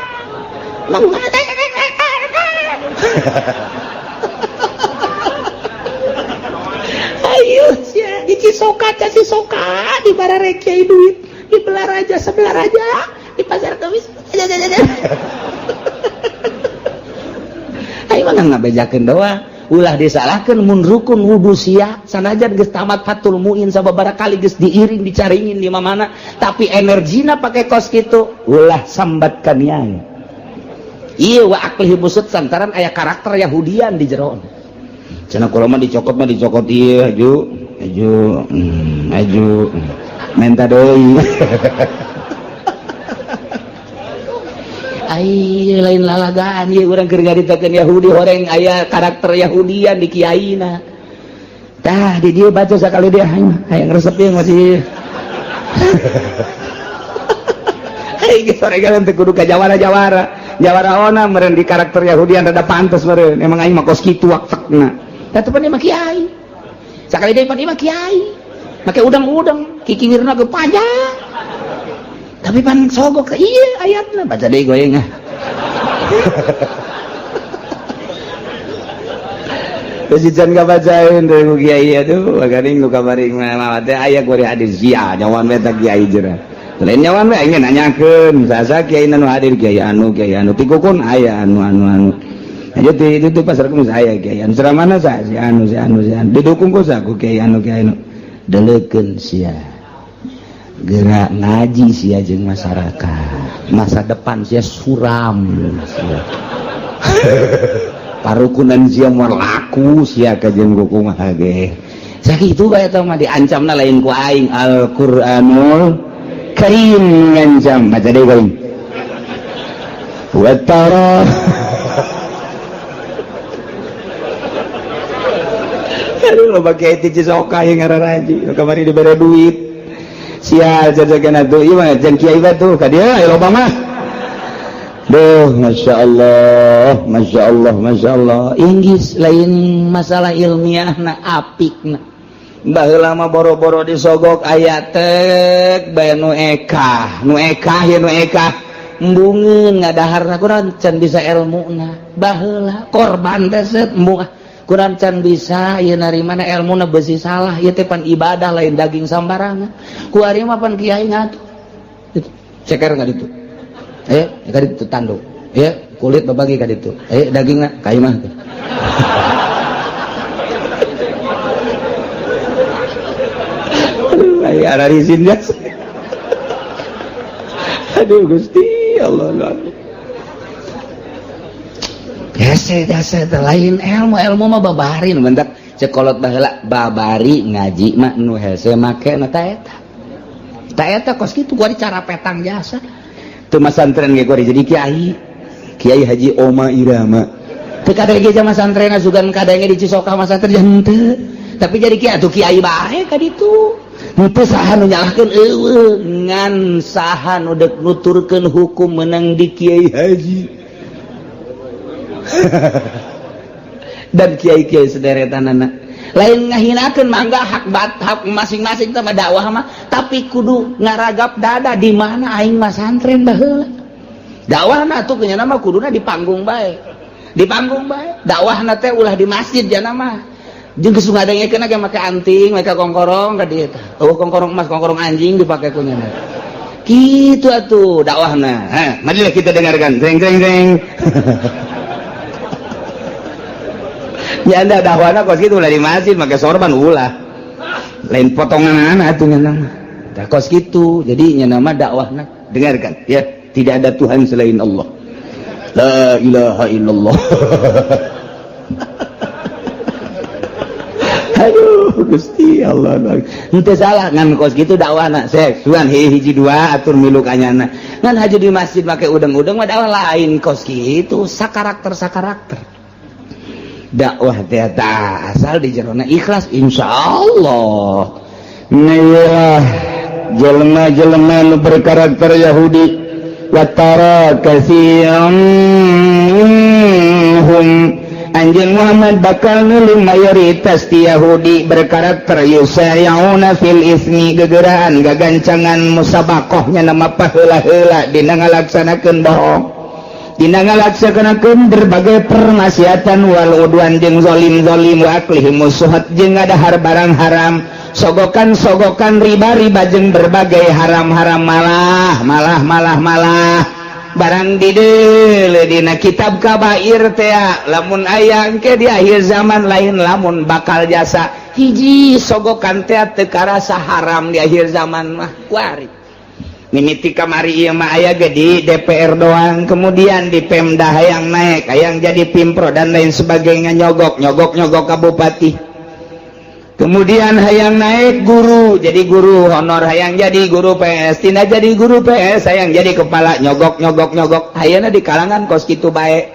Ayo sia di Cisoka, Cisoka di barare kiai duit, di Belaraja sebelah raja, di Pasar Kemis. Ayo mah ngabejakeun doang, ulah disalahkeun mun rukun wudu sia sanajan geus tamat Fathul Muin sababaraha kali geus diiring dicaringin di mana-mana tapi energina pake kos kitu ulah sambat ka niai. Ieu wa aklihi busut santaran aya karakter Yahudian di jero. Cenah kula mah dicokot ieu aju aju aju menta deui. Ai lain lalagaan ieu urang keur ngaritakeun Yahudi horeng aya karakter Yahudian di kiaina. Tah di dieu baca sakali dia hayang resep ieu masih. Ai geus horeng teu kudu ka jawara-jawara. Jawara ona meureun di karakter Yahudian rada pantes meureun. Emang aing mah kos kitu waktekna. Tah teu pan mah kiai. Sakali deui pan mah kiai. Make udang-udang, kikiwirna ge panjang. Tapi pan sogok iya ayatna baca deui goyeng ah. Geus can kabacaeun deui ku kiai atuh bagaring nu kamari mah teh aya kuari hadis sia nyawan we teh kiai jera. Lain nyawan we aing nanyakeun sasa kiai nu hadir kiai anu tikukun aya anu anu anu. Aja ti itu pasar kemis aya kiai anu ceramahna sa si anu si anu si anu didukung ku sa ku kiai anu kiai anu. Deleukeun sia. Gerak ngaji sia jeung masyarakat masa depan sia suram sia. Parukunan sia moal laku sia ka jeung kumaha ge sakitu bae eta mah diancamna lain ku aing Al-Qur'anul Karim ngancam baca deui aing wa tara. Aduh loba kiai ti Cisoka yang ngararaji kamari dibere duit sial jajakan atuh ieu mah jeung kiai batu ka dieu aya loba mah. Duh masyaallah masyaallah masyaallah inggis lain masalah ilmiahna apikna. Baheula mah boro-boro disogok aya tek bae nu ekah nu ekah ye nu ekah embungeun ngadaharna kurang can bisa elmuna baheula korban teh seut embung kurang can bisa ieu narimana elmuna beusi salah ieu teh pan ibadah lain daging sambarangan ku ari mah pan kiai ngatu ceker ka ditu ka ditu tanduk kulit babagi ka ditu dagingna ka imah teh. Aduh aya ararisin jas. Aduh Gusti Allah Allah. Hese jasa lain ilmu ilmu mah babari bentak cekolot baheula babari ngaji mah nu hese make na ta eta. Ta eta kos kitu gua cara petang jasa. Teu masantren ge gua jadi kiai. Kiai Haji Oma Irama. Teu kadenge ge masantren sugan kadenge di Cisoka masantren henteu. Tapi jadi kiai atuh kiai bae ka ditu. Henteu saha nu nyalahkeun, eueuh, ngan saha nu deuk nuturkeun hukum menang di kiai haji dan kiai-kiai sederetanana. Lain ngahinakeun, mangga, hak bat hak masing-masing teh mah dakwah mah, tapi kudu ngaragap dada di mana aing mah santren baheula. Dakwahna tuh nya mah kuduna di panggung bae. Di panggung bae. Dakwahna teh ulah di masjid jana mah. Jeung geus ngadengekeun ge make anting, make kongkorong ka dieu tah. Oh, kongkorong emas, kongkorong anjing dipake ku nyana. Kitu atuh dakwahna. Ha, marilah kita dengarkan. Jeng jeng jeng. Ya anda dakwahna kos kitu ulah di masjid make sorban ulah. Lain potongan atuh nya mah. Tah kos kitu. Jadi nya nama dakwahna dengarkan ya, tidak ada Tuhan selain Allah. La ilaha illallah. Aduh Gusti Allah. Henteu salah ngan kos kitu dakwahna. Sek, sugan hiji dua atur milu kanyana. Ngan haji di masjid make udeng-udeng mah dakwah lain kos kitu, sakarakter-sakarakter. Dakwah teh asal di jerona ikhlas insyaallah. Nah, jelema-jelema nu berkarakter Yahudi watara katsiran minhum, Anjeun Muhammad bakal nulung mayoritas ti Yahudi berkarakter yusari'una fil ismi, gegeraan gagancangan musabakohnya nama paheula-heula dina ngalaksanakeun bohong, dina ngalaksanakeun berbagai permaksiatan, wal udwan, jeung zalim-zalim, wa aklihim suhat, jeung ngadahar barang haram, sogokan-sogokan riba-riba jeung berbagai haram-haram, malah malah malah malah barang dideule dina kitab kabair teh lamun aya engke di akhir zaman, lain lamun bakal jasa hiji sogokan teh teu karasa haram di akhir zaman mah. Kuari mimiti kamari ieu mah aya ge di DPR doang, kemudian di Pemda hayang naik, hayang jadi pimpro dan lain sebagainya, nyogok nyogok nyogok ka bupati. Kemudian hayang naik guru, jadi guru honor, hayang jadi guru PS, tina jadi guru PS hayang jadi kepala, nyogok nyogok nyogok. Hayana di kalangan kos kitu bae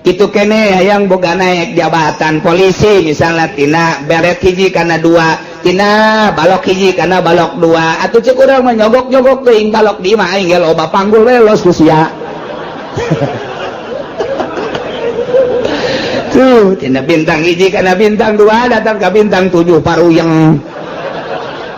kitu kene, hayang boga naik jabatan polisi misalnya, tina beret hiji kana dua, tina balok hiji kana balok dua. Atuh cek urang mah nyogok nyogok teuing, balok di imah aing ge loba, panggul we los ku sia. Tuh tina bintang hiji kana bintang dua, datang ke bintang 7 paruyeng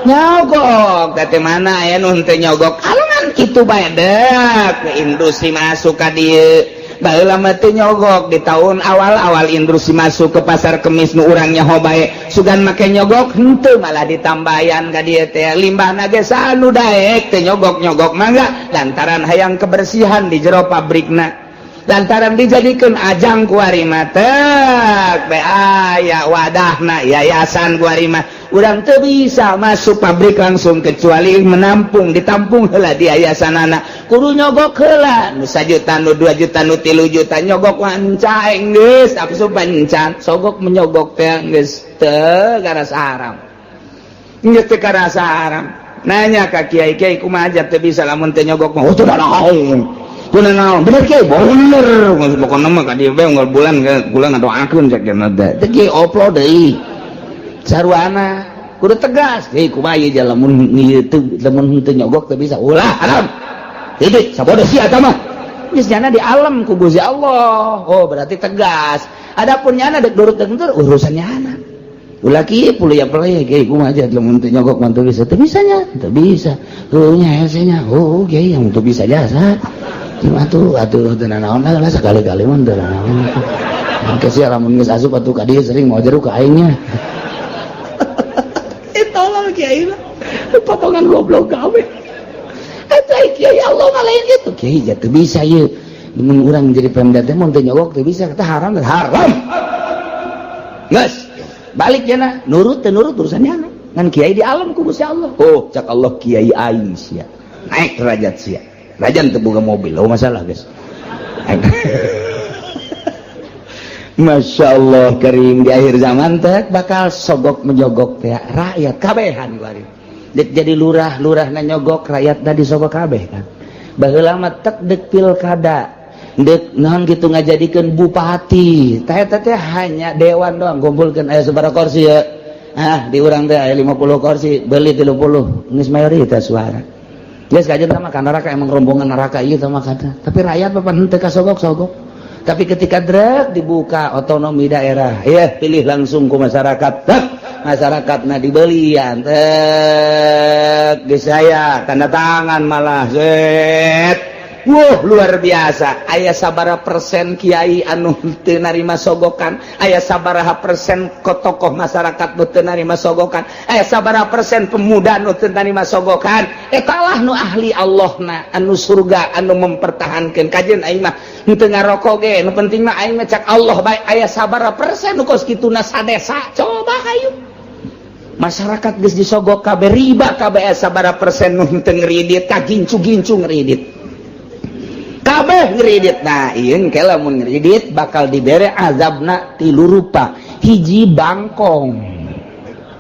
nyogok. Teh mana aya nu henteu nyogok kalangan kitu bae dek ke industri masuk ka dieu. Baheula mah teu nyogok, di tahun awal-awal industri masuk ke Pasar Kemis nu urang nyaho bae sugan make nyogok henteu, malah ditambayan ka dieu teh. Limbahna ge sanu daek teu nyogok-nyogok mangga, lantaran hayang kebersihan di jero pabrikna, lantaran dijadikan ajang kuari mah tek be aya wadahna yayasan kuari mah. Urang teu bisa masuk pabrik langsung kecuali menampung, ditampung heula di yayasanana, kudu nyogok heula nu 1 juta, nu 2 juta, nu 3 juta, nyogok wanca geus asup bancan. Sogok menyogok teh geus teu karasa haram, geus teu karasa haram. Nanya ka kiai-kiai, kumaha aja teu bisa lamun teu nyogok mah? Oh, teu naon. Kunaon bener kiai, bener pokona mah ka dieu bae unggal bulan bulan ngadoakeun cek cenah teh. Teh kiai oplo deui sarwana kudu tegas. Kiai, kumaha ieu lamun ieu teu, lamun teu nyogok teu bisa? Ulah, haram titik, sabodo sia eta mah geus nyana di alam ku Gusti Allah. Oh, berarti tegas. Adapun nyana dek nurut dek nurut urusan nyana. Ulah kieu puluh ya pelaya kiai, kumaha aja lamun teu nyogok mah teu bisa? Teu bisa nya, teu bisa. Heuh nya hese nya. Oh kiai, yang teu bisa jasa. Atuh atuh teu nanaon lah, sekali-kali mah teu nanaon. Engke sia lamun geus asup atuh ka dieu sering mau jeruk ka aing nya. Eh, tolol kiai mah. Potongan goblok gawe. Eta kiai Allah mah lain kitu. Kiai ja teu bisa ieu. Mun urang jadi pemda teh mun teu nyogok teu bisa, kata haram haram. Geus, balik jana, nurut teu nurut urusan nyana. Ngan kiai di alam ku Gusti Allah. Oh, cak Allah kiai aing sia. Naik derajat sia. Rajan teu boga mobil, oh masalah guys. Masya Allah karim, di akhir zaman teh bakal sogok menyogok teh rakyat kabehan kuari. Dek jadi lurah, lurah na nyogok, rakyat na disogok kabeh kan. Baheula mah tek dek pilkada, dek naon gitu ngajadikeun bupati. Teh teh hanya dewan doang kumpulkeun aya sabaraha kursi ya. Ah, di urang teh aya 50 kursi, beli 30, geus mayoritas suara. Geus kajian sama ka neraka, emang rombongan neraka ieu sama kata. Tapi rakyat papan henteu kasogok-sogok. Tapi ketika drek dibuka otonomi daerah, ya pilih langsung ku masyarakat. Tek, masyarakat nah dibelian. Tek, geus saya tanda tangan malah zet. Wuh, luar biasa. Aya sabara persen kiai anu teu narima sogokan, aya sabaraha persen tokoh masyarakat nu teu narima sogokan, aya sabaraha persen pemuda nu teu narima sogokan. Eta lah nu ahli Allah na anu surga, anu mempertahankan kajian. Aing mah henteu ngarokok ge, nu penting mah aing mah cak Allah bae. Aya sabaraha persen nu kos kituna sadesa? Coba hayu, masyarakat geus disogok kabeh, riba kabeh. Aya sabaraha persen nu henteu ngridit? Kagincu-gincu ngridit kabeh, ngridit. Nah, ieu engke lamun ngridit bakal dibere azabna tilu rupa. Hiji, bangkong.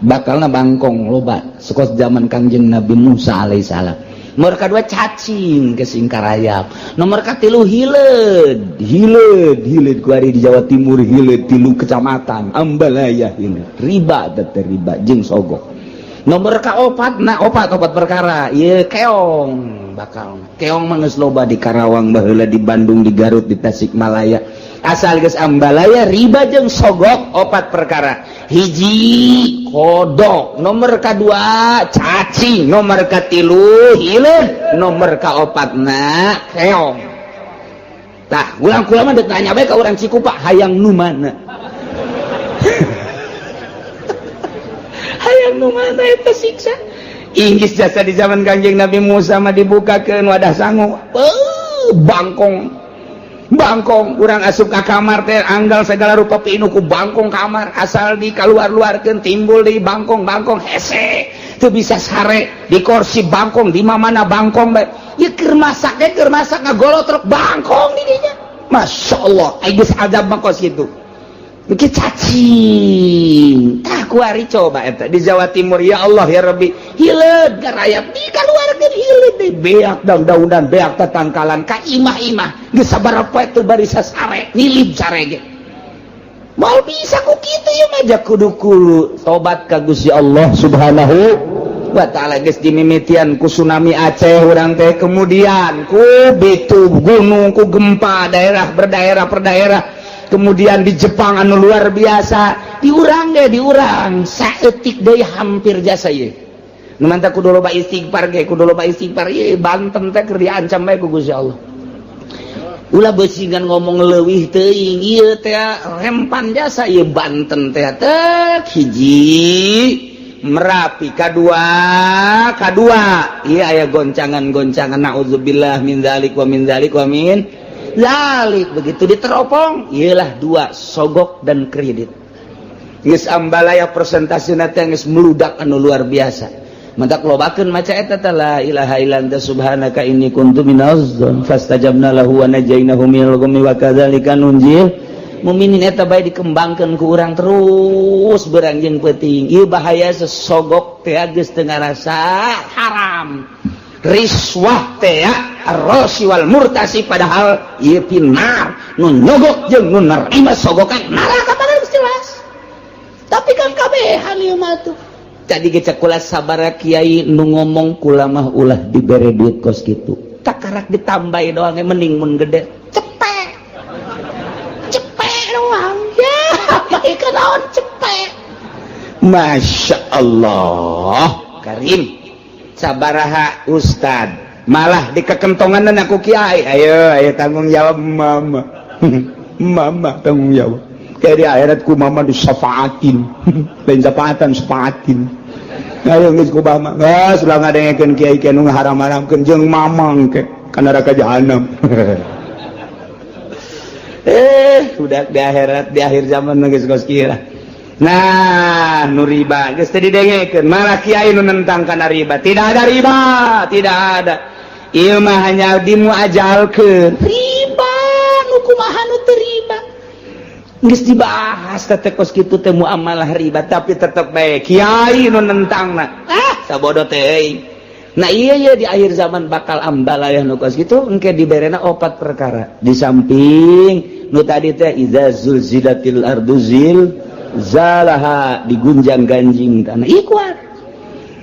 Bakalna bangkong loba sekos zaman Kangjeng Nabi Musa alaihissalam. Nomor kedua, cacing ke singkarayap. Nomor katilu, hileud. Hileud, hileud kuari di Jawa Timur, hileud tilu kecamatan Ambalaya, hileud riba teh, riba jeung sogok. Nomor kaopat, nah, opat, opat perkara ieu keong. Bakal keong mah geus loba di Karawang baheula, di Bandung, di Garut, di Tasikmalaya. Asal geus ambalaya riba jeung sogok, opat perkara: hiji, kodok; nomor kedua, cacing; nomor katilu, hileud; nomor kaopatna, keong. Tah, ulang kula mah deuk nanya bae ka urang Cikupa, hayang nu mana? Hayang nu mana eta siksa? Inggris jasa di zaman Kanjeng Nabi Musa mah dibukakeun wadah sangu. Beuh, bangkong. Bangkong urang asup ka kamar teh anggal segala rupa pinuh ku bangkong kamar. Asal di kaluar-luarkeun timbul di bangkong, bangkong hese. Teu bisa sare di kursi bangkong, di mana bangkong bae. Ieu keur masak ge, keur masak ngagolotrok bangkong di dinya. Masya Allah, ai geus azab mah kos kitu. Mungkin cacing. Tah, kuari coba eta di Jawa Timur, ya Allah ya Rabbi, hileud garayap di kaluarkeun hileud deui, beak daun-daunan, beak tatangkalan ka imah-imah. Geus sabaraha poe teu barisa sare, nilib sare ge. Moal bisa ku kitu ieu mah, ja kudu kudu tobat ka Gusti Allah Subhanahu wa Ta'ala. Geus dimimitian ku tsunami Aceh urang teh, kemudian ku bitu gunung, ku gempa daerah berdaerah per daerah, kemudian di Jepang anu luar biasa, diurang deh, diurang saeutik deui hampir jasa ieu. Nu mantap kudu loba istighfar ge, kudu loba istighfar. Ieu Banten teh keur diancam bae ku Gusti Allah. Ulah beusingan ngomong leuwih teuing, ieu teh rempan jasa ieu Banten teh. Tek hiji Merapi, kadua, kadua ieu aya goncangan-goncangan, naudzubillah min dzalik wa min dzalik wa min dzalik. Begitu diteropong, iyalah dua, sogok dan kredit. Geus ambalaya presentasi teh geus meludak anu luar biasa. Mantak lobakeun maca eta teh, la ilaha illa anta subhanaka inni kuntu minaz fastajabna lahu wa najainahu minal ghammi wa kadzalika nunjil muminin. Eta bae dikembangkeun ku urang terus berang jeung peuting. Ieu bahaya sesogok teh geus teu ngarasa haram, riswah teh, arrosi wal murtasi, padahal ieu pinar nu nyogok jeung nu nerima sogokan neraka, padahal geus jelas. Tapi kan kabehan ieu mah tuh. Jadi ge cek kula, sabara kiai nu ngomong kula mah ulah dibere duit kos kitu, takarak ditambahi doang, mending mun gede cepet cepet doang ya, baik naon cepet. Masya Allah Karim, sabaraha ustad malah dikekentongan dan aku kiai, ayo ayo tanggung jawab mama, mama tanggung jawab. Kayak di akhirat ku mama disafaatin, lain syafaatan, syafaatin. Ayo geus ku mama, geus ulah ngadengekeun kiai kiai nu ngaharam-haramkeun jeung mamang ke kana neraka jahanam. Eh, udah di akhirat, di akhir zaman geus kos kira. Nah, nu riba geus teu didengekeun, malah kiai nu nentang kana riba. Tidak ada riba, tidak ada. Ieu mah hanya dimuajalkeun. Riba nu kumaha nu teu riba? Geus dibahas teh kos kitu teh muamalah riba, tapi tetep bae kiai nu nentangna. Ah, sabodo teh euy. Nah, iya iya, di akhir zaman bakal ambalaya nu kos kitu. Engke diberena opat perkara. Di samping nu tadi teh, idza zulzilatil ardu zil. Zalaha digunjang ganjing tanah ikuat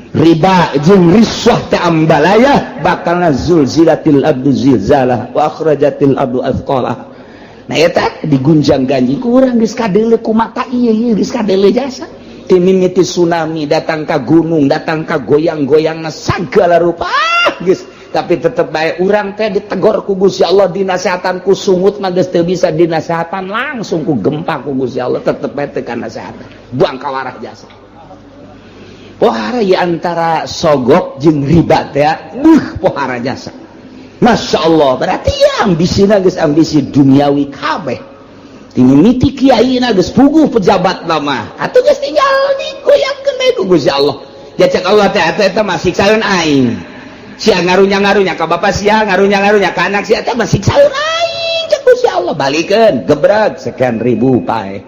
riba jeung riswah teh ambalaya bakalna zulzilatil abdu zilzalah wa akhrajatil abdu athqalah. Nah, eta digunjang ganjing kurang geus kadeuleu ku mata ieu ieu geus kadeuleu jasa ti mimiti tsunami datang ka gunung, datang ka goyang-goyangna sagala rupa. Ah, geus, tapi tetep bae urang teh ditegor ku Gusti Allah, dinasehatan ku sungut mah geus teu bisa dinasehatan, langsung ku gempa ku Gusti Allah, tetep bae teu kanasehatan, buang kawarah jasa. Pohara ya antara sogok jeung riba teh, buh, pohara jasa. Masya Allah, berarti ya ambisina geus ambisi duniawi kabeh. Ti mimiti kiai na geus puguh pejabat lama atuh geus tinggal digoyangkeun bae ku Gusti Allah. Jacek Allah teh eta eta mah siksaeun aing. Sia ngarunya-ngarunya ka bapak sia, ngarunya-ngarunya ka anak sia, teh mah siksaeun aing cek Gusti Allah. Balikeun gebreg sekian ribu pae,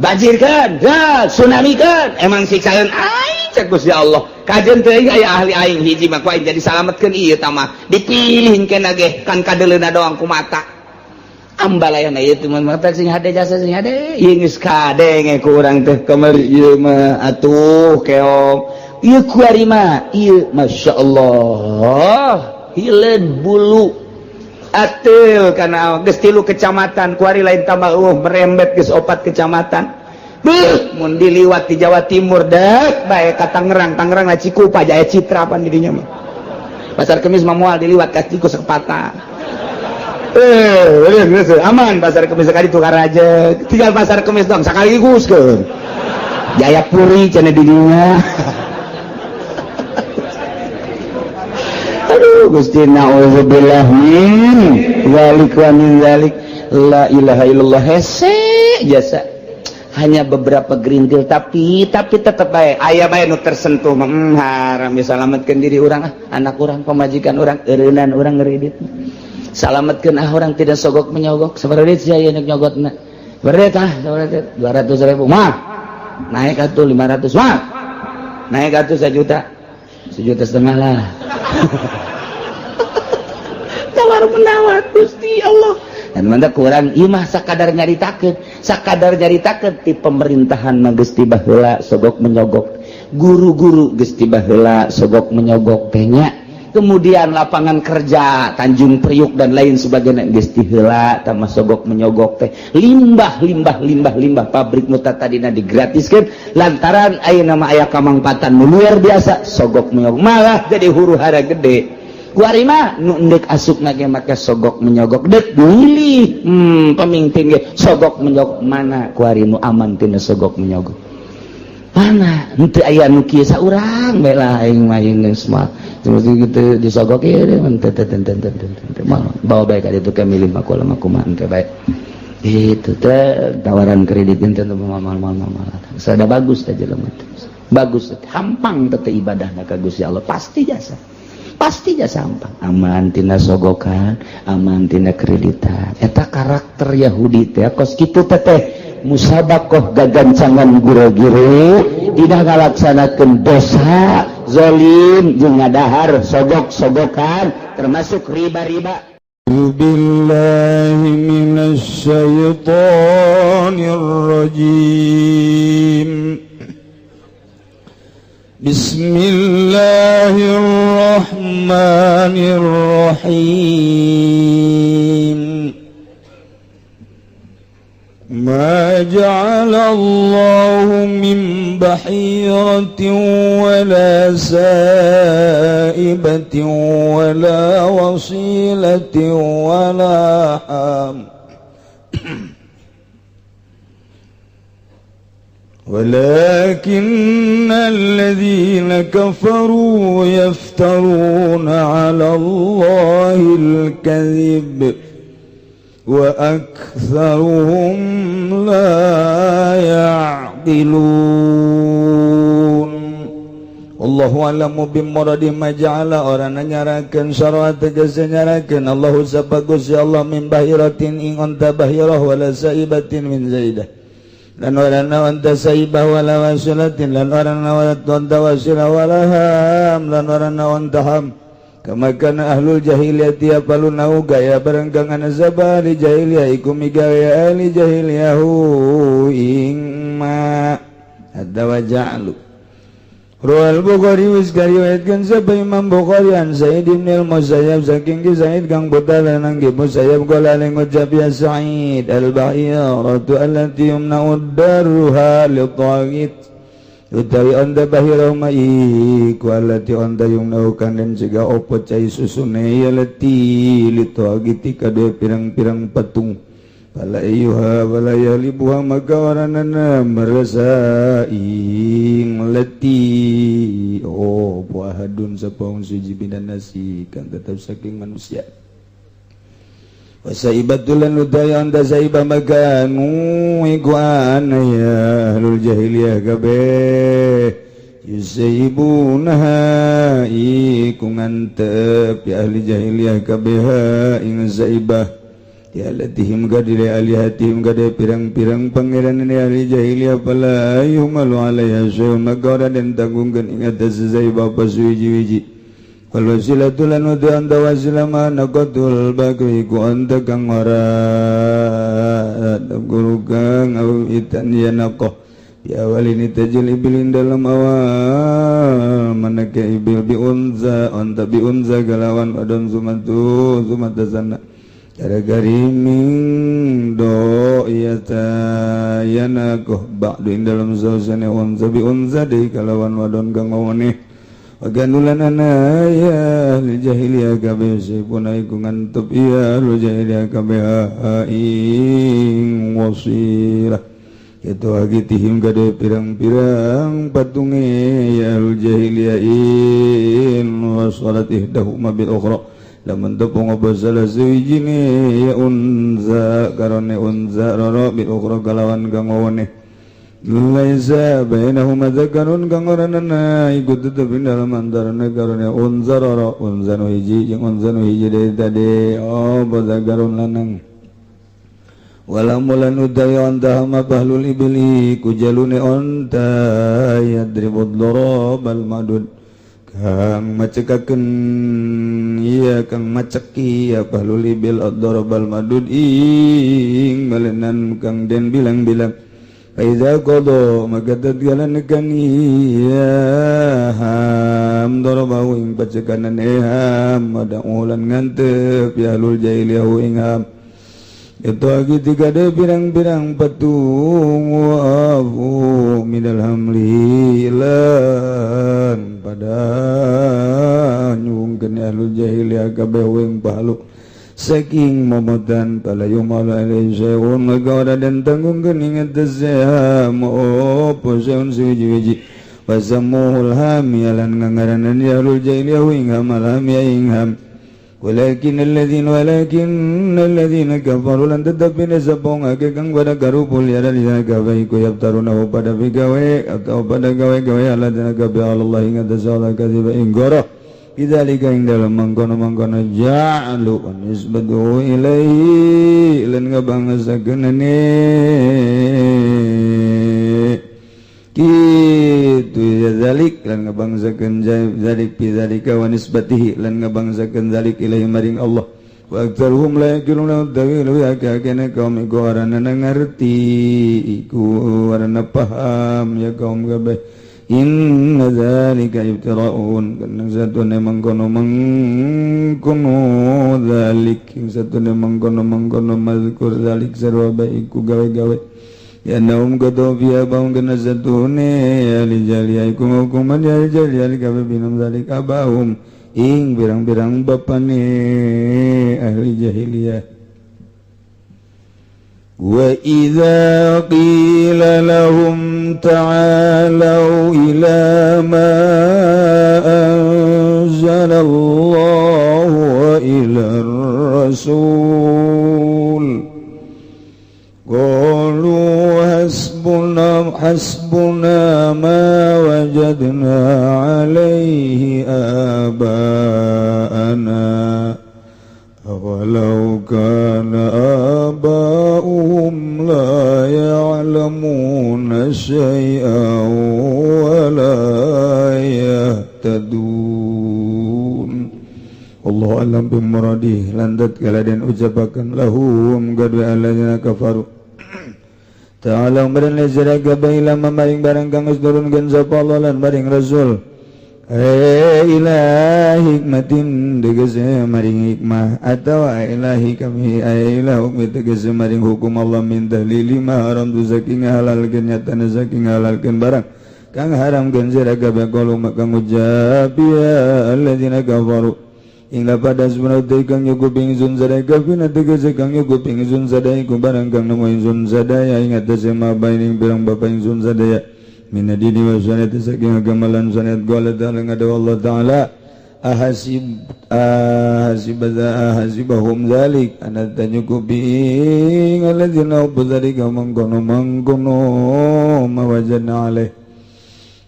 banjirkan ya, tsunami kan emang siksaeun aing cek Gusti Allah. Kajen teuing aya ahli aing hiji mah ku aing jadi salametkeun ieu tah mah dipilih kena ge kan kadeuleuna doang ku mata. Ambalayana ieu teh mah sing hade jasa, sing hade ieu geus kadenge ku urang teh kamari ieu mah atuh keong ieu kuari mah ieu. Masya Allah, hileun bulu atil karena geus tilu kecamatan kuari lain tambah merembet geus opat kecamatan. Beuh, mun diliwat di Jawa Timur dek bae ka Tangerang, Tangerang lah Cikupa, Jaya Citra pan didinya mah. Pasar Kemis mah moal diliwat ka Ciku Sepata. Eh, geus aman Pasar Kemis sekali tukar aja. Tinggal Pasar Kemis dong sekaligus ke Jayapuri cenah didinya. Aduh Gusti, na'udzubillah min zalik wa min zalik. La ilaha illallah, hese jasa hanya beberapa gerintil, tapi tetep bae aya bae nu tersentuh. Haram ya, salametkeun diri urang ah, anak urang, pamajikan urang, eureunnan urang ngeridit, salametkeun ah urang tidak sogok menyogok. Sabaraha duit sia ieu nyogotna? Sabaraha ah, sabaraha? 200 ribu mah naik atuh 500 mah naik atuh 1 juta, 1,5 juta lah, tawar menawar. Gusti Allah, dan mana kurang ieu mah sakadar nyaritakeun, sakadar nyaritakeun ti pemerintahan mah geus ti baheula sogok menyogok, guru-guru geus ti baheula sogok menyogok teh nya. Kemudian lapangan kerja Tanjung Priuk dan lain sebagainya geus ti heula tah sogok menyogok teh. Limbah limbah limbah limbah pabrik nu tadina digratiskeun lantaran ayeuna mah aya kamangpatan nu luar biasa, sogok menyogok malah jadi huru hara gede. Kuari mah nu endek asup ge make sogok menyogok, dek milih pemimpin ge sogok menyogok. Mana kuari nu aman tina sogok menyogok? Mana? Henteu aya nu kieu saurang bae lah. Aing mah aing geus mah seperti gitu disogok ieu teu teu teu teu teu teu mah bawa bae ka ditu ke milih mah kumaha kumaha teh bae itu teh tawaran kredit teh mal mal mal mal. Sada bagus teh jelema teh bagus teh hampang teh ibadahna ka Gusti Allah, pasti jasa, pasti jasa hampang aman tina sogokan, aman tina kreditan. Eta karakter Yahudi teh kos kitu teh teh musabakoh gagancangan gure-gure tidak ngalaksanakeun dosa zolim jeung ngadahar sogok-sogokan termasuk riba-riba. بالله من الشيطان الرجيم. بسم الله الرحمن الرحيم. ما جعل الله من بحيرة ولا سائبة ولا وصيلة ولا حام ولكن الذين كفروا يفترون على الله الكذب وأكثرهم لا يعقلون. Allahu a'lamu bimuradi ma ja'ala orang nyarakeun sarwa tegese nyarakeun Allahu sapa Gusti Allah min bahiratin ing onta bahirah wala saibatin min zaidah lan ora onta saibah wala wasilatin lan ora onta wasilah wala ham lan ora onta ham kama kana ahlul jahiliyah yapaluna gaya barenggangan zaba di jahiliyah iku migawe ahli jahiliyah ing Atawa ja'lu. Rawal Bukhari wis kariwayatkeun sapa Imam Bukhari an Sa'id bin al-Musayyab saking ki Sa'id kang putra lanang ki Musayyab, qala ngucap ya Sa'id, al-bahiratu allati yumna'u darruha li taghit, utawi onta bahirah ma iku allati onta yumna'u kang den cegah opo cai susune ya lati li taghiti kadue pirang-pirang patung, fala ayyuha wala yahlibuha maka waranana merasa ing leti oh ahadun sapa wong suci minan nasi kang tetep saking manusia. Wasaibatul lan udaya anda saibah maka iku ana ya ahlul jahiliyah kabeh yusayibunaha iku ngantep ya ahli jahiliyah kabeh ing saibah ya latihim gadire alihatihim gade pirang-pirang pangeran ini ahli jahiliyah. Fala yuhmalu alaiha syai'un maka ora den tanggungkeun ing atas saibah apa suwiji-wiji. Wal wasilatu lan udu anta wasila ma naqatul bakri ku anta kang ora guru kang au itan ya naqah ya awalini tajil ibilin dalam awal manake ibil bi unza anta bi unza galawan wadon zumatu zumata sana cara gariming do iya ta yanakoh ba'du ing dalam sausane unza bi unza deui kalawan wadon kang ngawone. Waganulan ana ya ahli jahiliyah kabeh sipuna iku ngantep ya ahli jahiliyah kabeh ing wasilah itu agitihim kade pirang-pirang patunge ya ahli jahiliyah in wasalat ihdahuma bil ukhra lamun tepung apa salah suwijine ya unza karone unza roro bil ukhra kalawan kang wone laisa bainahuma dzakarun kang ora nana iku tetep ing dalem antarane karone unza roro unza nu hiji jeung unza nu hiji deui tadi oh zakarun lanang. Wala mulan udaya anta hama bahlul ibli kujalune onta yadribud darabal madud kang macekakeun iya kang maceki ya bahlul ibil ad-darabal madud ing malenan kang den bilang-bilang. Fa iza qada maka tatkala nekan iya ham darabahu ing pacekanan eham ada ulan ngantep ya ahlul jahiliyah ing ham itu lagi tiga de pirang-pirang patung wa minal hamli lan pada nyungkeun ahlul jahiliyah kabeh wing palu saking momotan pala yumal alaihi syai'un maka ora den tanggungkeun ing atas opo syai'un suwiji-wiji. Wasammuhul hamiya lan ngangaranan ya ahlul jahiliyah ing ham alhamiya ing ham. Walakin alladzina kafaru lan tetep ini sapa ngake kang pada garupul ya dalina gawe iku yaftaruna pada bigawe atau pada gawe-gawe alladzina kabeh Allah ing atas Allah kadziba ing goro bidzalika ing dalem mangkono-mangkono ja'alu nisbatu ilaihi lan ngabangesakeunane kitu ya zalik lan ngabangsakeun zalik fi zalika wa nisbatihi lan ngabangsakeun zalik ilaihi maring Allah. Wa aktsaruhum la yaqiluna dawilu ya kakene kaum iku arana ngarti iku arana paham ya kaum kabeh. Inna dzalika ibtira'un kana satune mangkono mangkono zalik satune mangkono mangkono mazkur zalik sarwa bae iku gawe-gawe ya naum qadu fiha baung kena satune ya li jaliya iku hukuman ya li jaliya kabeh binum zalik abahum ing pirang-pirang bapane ahli jahiliyah. Wa idza qila lahum ta'alu ila ma anzala Allah wa ila rasul qalu hasbuna hasbuna ma wajadna alaihi aba'ana awalau kana aba'uhum la ya'lamuna syai'an wa la yahtadun. Allah alam bimuradih landat kala den ucapakan lahum gadu alladzina kafaru. Ta'ala meureun sira kabeh ila ma maring barang kang geus nurunkeun sapa Allah lan maring Rasul, ila hikmatin tegese maring hikmah, atawa ila hikami, ila hukmi tegese maring hukum Allah, min tahlili ma haram tu saking halalkeun, nyatana saking halalkeun barang kang haramkeun sira kabeh. Qalu maka ngucap ya alladzina kafaru ing pada sebenarnya kang nyukup ingsun sadaya, kafina tegese kang nyukup ingsun sadaya iku barang kang nemu ingsun sadaya ing atase ma baining pirang bapa ingsun sadaya min dini wa syariat saking agama lan syariat. Qala ta'ala ngada Allah Ta'ala, ahasib ahasib ahasibahum zalik ana tanyukupi alladzina dzalika mangkono mangkono ma wajadna alaih.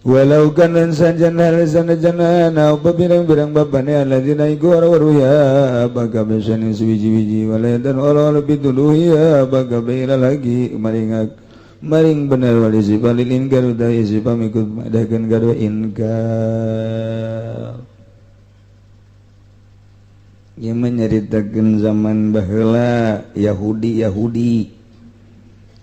Walau kana sajana sanajan apa pirang-pirang bapane alladzina iku ora ya baga besane suwiji-wiji wala dan ora lebih dulu ya baga bela lagi maring maring bener wali sifat lil inkar utai sifat mikut madakeun kadua inkar. Ieu menyeritakeun zaman baheula Yahudi. Yahudi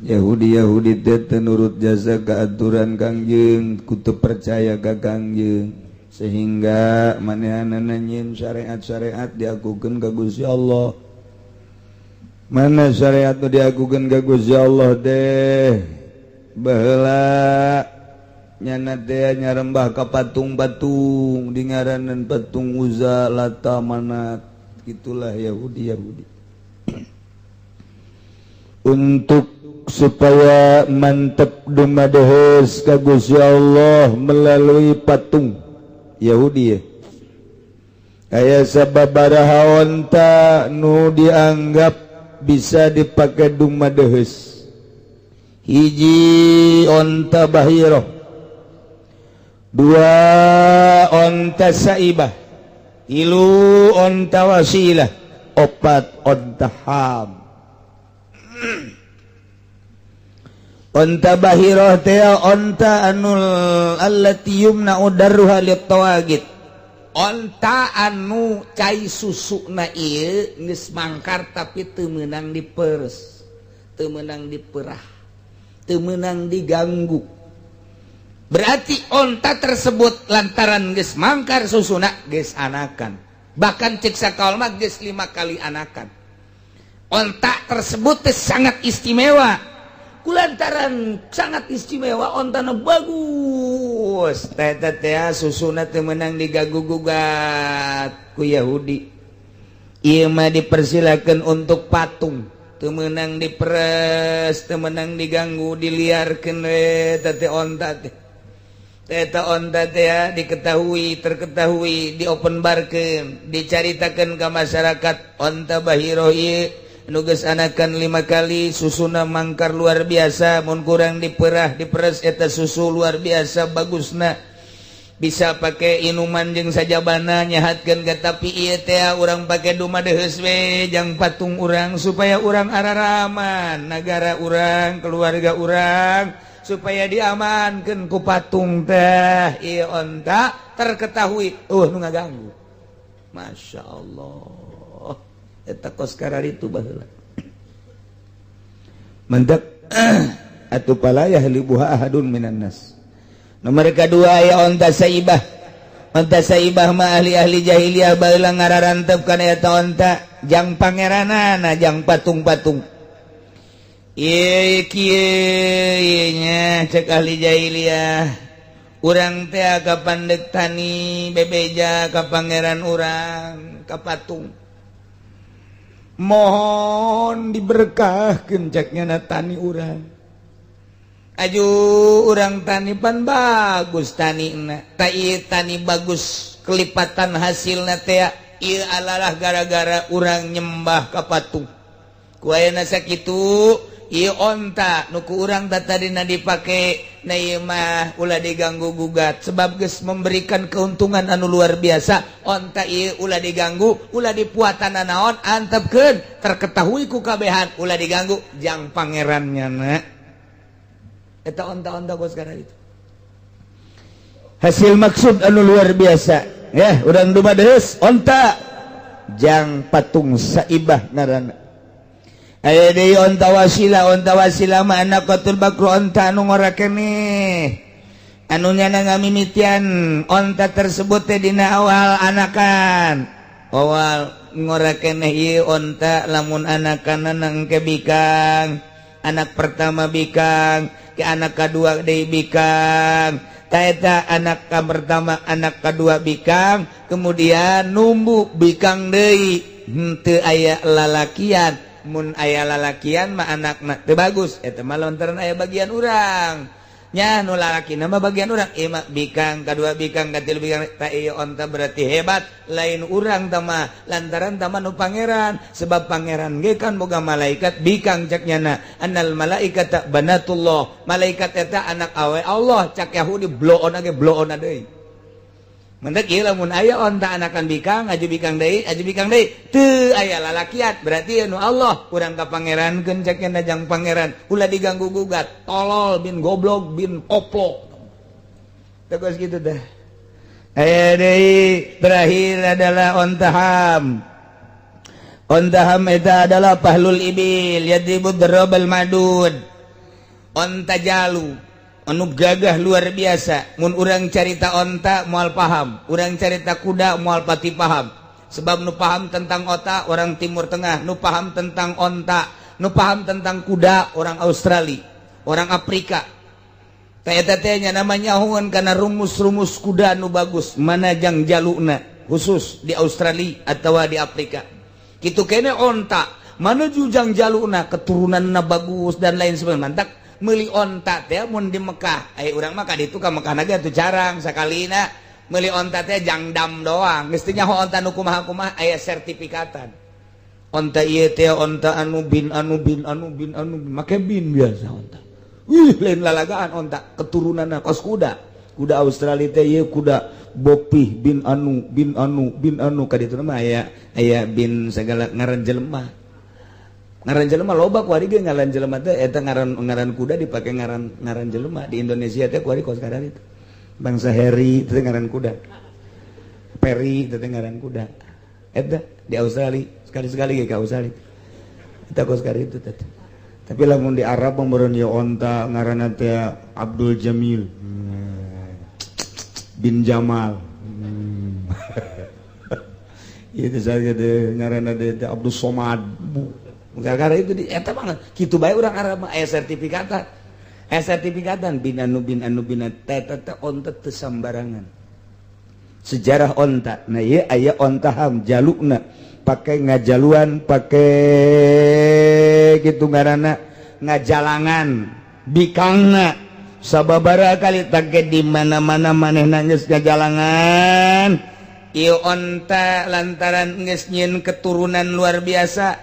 Yahudi Yahudi teh nurut jasa ke aturan Kangjeng, kutu percaya ka Kangjeng, sehingga manehanana nyieun syariat-syariat diakukeun ka Gusti Allah. Mana syariat nu diakukeun ka Gusti Allah teh? Baheula nyana teh nyarembah ka patung-patung, dingaranan patung Uzza, Lata, Manat. Itulah Yahudi Yahudi. Untuk supaya mantep dumadehes ka Gusti Allah melalui patung Yahudi ya, aya sababaraha onta nu dianggap bisa dipakai dumadehes. Hiji onta Bahiroh, dua onta Saibah, tilu onta Wasilah, opat onta Ham. Onta Bahiroh teh onta anu allati yumna'u darruha lit-tawagit, onta anu cai susuna ieu geus mangkar tapi teu meunang diperes, teu meunang diperah, teu meunang diganggu. Berarti onta tersebut lantaran geus mangkar susuna, geus anakan, bahkan cek sakaol mah geus lima kali anakan. Onta tersebut teh sangat istimewa. Kulantaran sangat istimewa, ontana bagus teh teh, susuna teu meunang diganggu gugat ku Yahudi. Ieu mah dipersilakan untuk patung, teu meunang diperes, teu meunang diganggu, diliarkeun we teh onta teh. Eta onta teh ya, diketahui, terketahui, diopenbarkeun, dicaritakeun ke masyarakat, onta Bahiroh ieu nu geus anakan lima kali, susuna mangkar luar biasa, mun kurang diperah, diperes eta susu luar biasa bagusna, bisa pakai inuman jeung sajabana, nyehatkeun. Tapi ieu teh urang pake dumadeheus we jang patung urang supaya urang araraman, negara urang, keluarga urang supaya diamankan ku patung teh. Ieu onta terketahui nu ngaganggu. Masya Allah, eta kos itu baheula mendak atuh fala yahlibuha ahadun minan nas. Nomor kedua ya onta Saibah. Onta Saibah mah ahli-ahli jahiliyah baheula ngararantep kana eta onta jang pangeranana, jang patung-patung. Ieu kieu nya, cek ahli jahiliyah, urang teh kapan dek tani bebeja ka pangeran urang, ka patung, mohon diberkahkeun ceknya na tani urang. Aju urang tani pan bagus tani na tani, bagus kelipatan hasilna teh. Ieu alalah gara-gara urang nyembah ka patung ku ayeuna sakitu. Ieu onta nu ku urang tadina dipake na ieu mah ulah diganggu gugat sebab geus memberikan keuntungan anu luar biasa. Onta ieu ulah diganggu, ulah dipuatan naon, antepkeun, terketahui ku kabehan, ulah diganggu, jang pangerannya na. Eta onta-onta kos karena itu hasil maksud anu luar biasa ya, urang dumadeus onta jang patung Saibah ngaranna. Aya deui onta wasilah. Onta wasilah mah annaqatul bakru, onta anu ngora keneh, anu nyana ngamimitian onta tersebut teh dina awal anakan, awal ngora keneh. Ieu onta lamun anakan engke bikang, anak pertama bikang, ke anak kedua deui bikang. Taeta anak ka pertama, anak kedua bikang, kemudian numbu bikang deui, henteu aya lalakian. Mun aya lalakian mah anakna teu bagus. Eta mah lantaran aya bagian urang nya, nu lalaki nama bagian urang. Ieu mah bikang kadua, bikang katilu, bikang. Ta ieu onta berarti hebat, lain urang tama, lantaran tama nu pangeran, sebab pangeran ge kan boga malaikat bikang. Cak nyana, annal malaikata banatullah, malaikat eta anak awe Allah cak Yahudi. Bloon ge bloon deui. Mentek ieu lamun aya onta anakan bikang, aju bikang deui, aju bikang deui, teu aya lalakian, berarti nu Allah, urang ka pangerankeun. Cak nyana jang pangeran, ulah diganggu gugat, tolol bin goblok bin koplok. Terus gitu dah. Aya deui terakhir adalah onta ham. Onta ham eta adalah fahlul ibil yadribu darabal madud, onta jalu anu gagah luar biasa. Mun urang carita onta moal paham, urang carita kuda moal pati paham, sebab nu paham tentang onta orang Timur Tengah, nu paham tentang onta, nu paham tentang kuda orang Australia, orang Afrika. Tanya namanya karena rumus-rumus kuda nu bagus mana jang jaluna khusus di Australia atau di Afrika gitu. Kene onta mana jujang jaluna keturunan na bagus dan lain sebagainya. Mantap meuli onta teh mun di Mekah. Ai urang mah ka ditu ka Mekah naga tuh jarang sakalina meuli onta teh, jang dam doang. Mestinya onta nu kumaha kumaha aya sertifikatan. Onta ieu teh onta anu bin anu bin anu bin anu, make bin biasa. Onta, wih, lain lalagaan onta keturunan kos kuda, kuda Australia teh ieu kuda Bopih bin anu bin anu bin anu. Ka ditu mah aya aya bin segala ngaran jelema, ngaran jelema loba. Kuari ge ngaran jelema teh eta ngaran ngaran kuda dipake ngaran ngaran jelema. Di Indonesia teh kuari kos kadar itu bangsa Harry itu ngaran kuda, Perry itu ngaran kuda. Eta di Australia, sekali-sekali ke Australia eta kos kadar itu teh. Tapi lamun di Arab meureun ya onta ngaranna teh Abdul Jamil bin Jamal. Itu saya deh ngaranna teh Abdul Somad. Gara-gara itu di eta banget kitu bae. Urang Arab mah aya sertifikatan, aya sertifikatan bin anu bin anu bin teh. Teh onta teu sambarangan sejarah onta. Nah, ieu aya onta ham jalukna pake ngajaluan, pake gitu ngaranna ngajalangan bikangna sababara kali take di mana-mana manehna geus ngajalangan. Ieu onta lantaran geus nyieun keturunan luar biasa,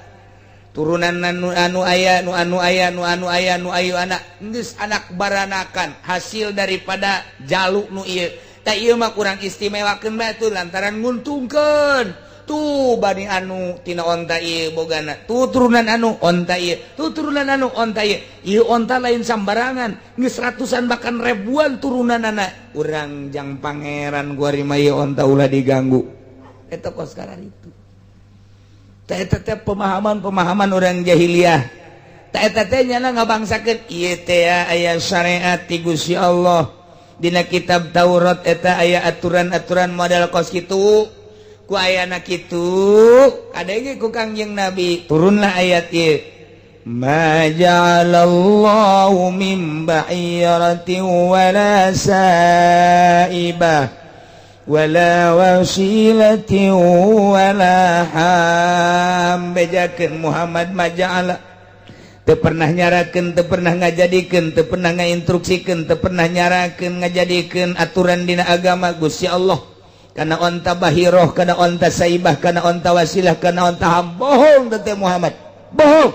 turunan anu anu aya nu anu aya nu anu aya nu ayu anak geus anak baranakan hasil daripada jaluk nu ieu. Tak ieu mah kurang istimewakeun bae tuh, lantaran nguntungkeun tuh bani anu tina onta ieu bogana tuh turunan anu onta ieu tuh turunan anu onta ieu. Ieu onta lain sambarangan, geus ratusan bahkan ribuan turunan anak urang jang pangeran. Gua mah ieu onta ulah diganggu. Eta kos itu pemahaman-pemahaman orang jahiliyah. Ngabangsakeun ieu teh aya syariat ti Gusti Allah. Dina kitab Taurat eta aya aturan-aturan model kos kitu. Ku ayana kitu kadenge ku Kangjeng Nabi, turunlah ayat ieu, ma ja'alallahu min bahiratin wala saibah wala wasilatin wala ham. Bejakeun Muhammad, maja'ala teu pernah nyarakeun, teu pernah ngajadikeun, teu pernah ngainstruksikeun, teu pernah nyarakeun ngajadikeun aturan dina agama Gusti Allah kana onta bahiroh, kana onta saibah, kana onta wasilah, kana onta ham. Bohong teh Muhammad, bohong.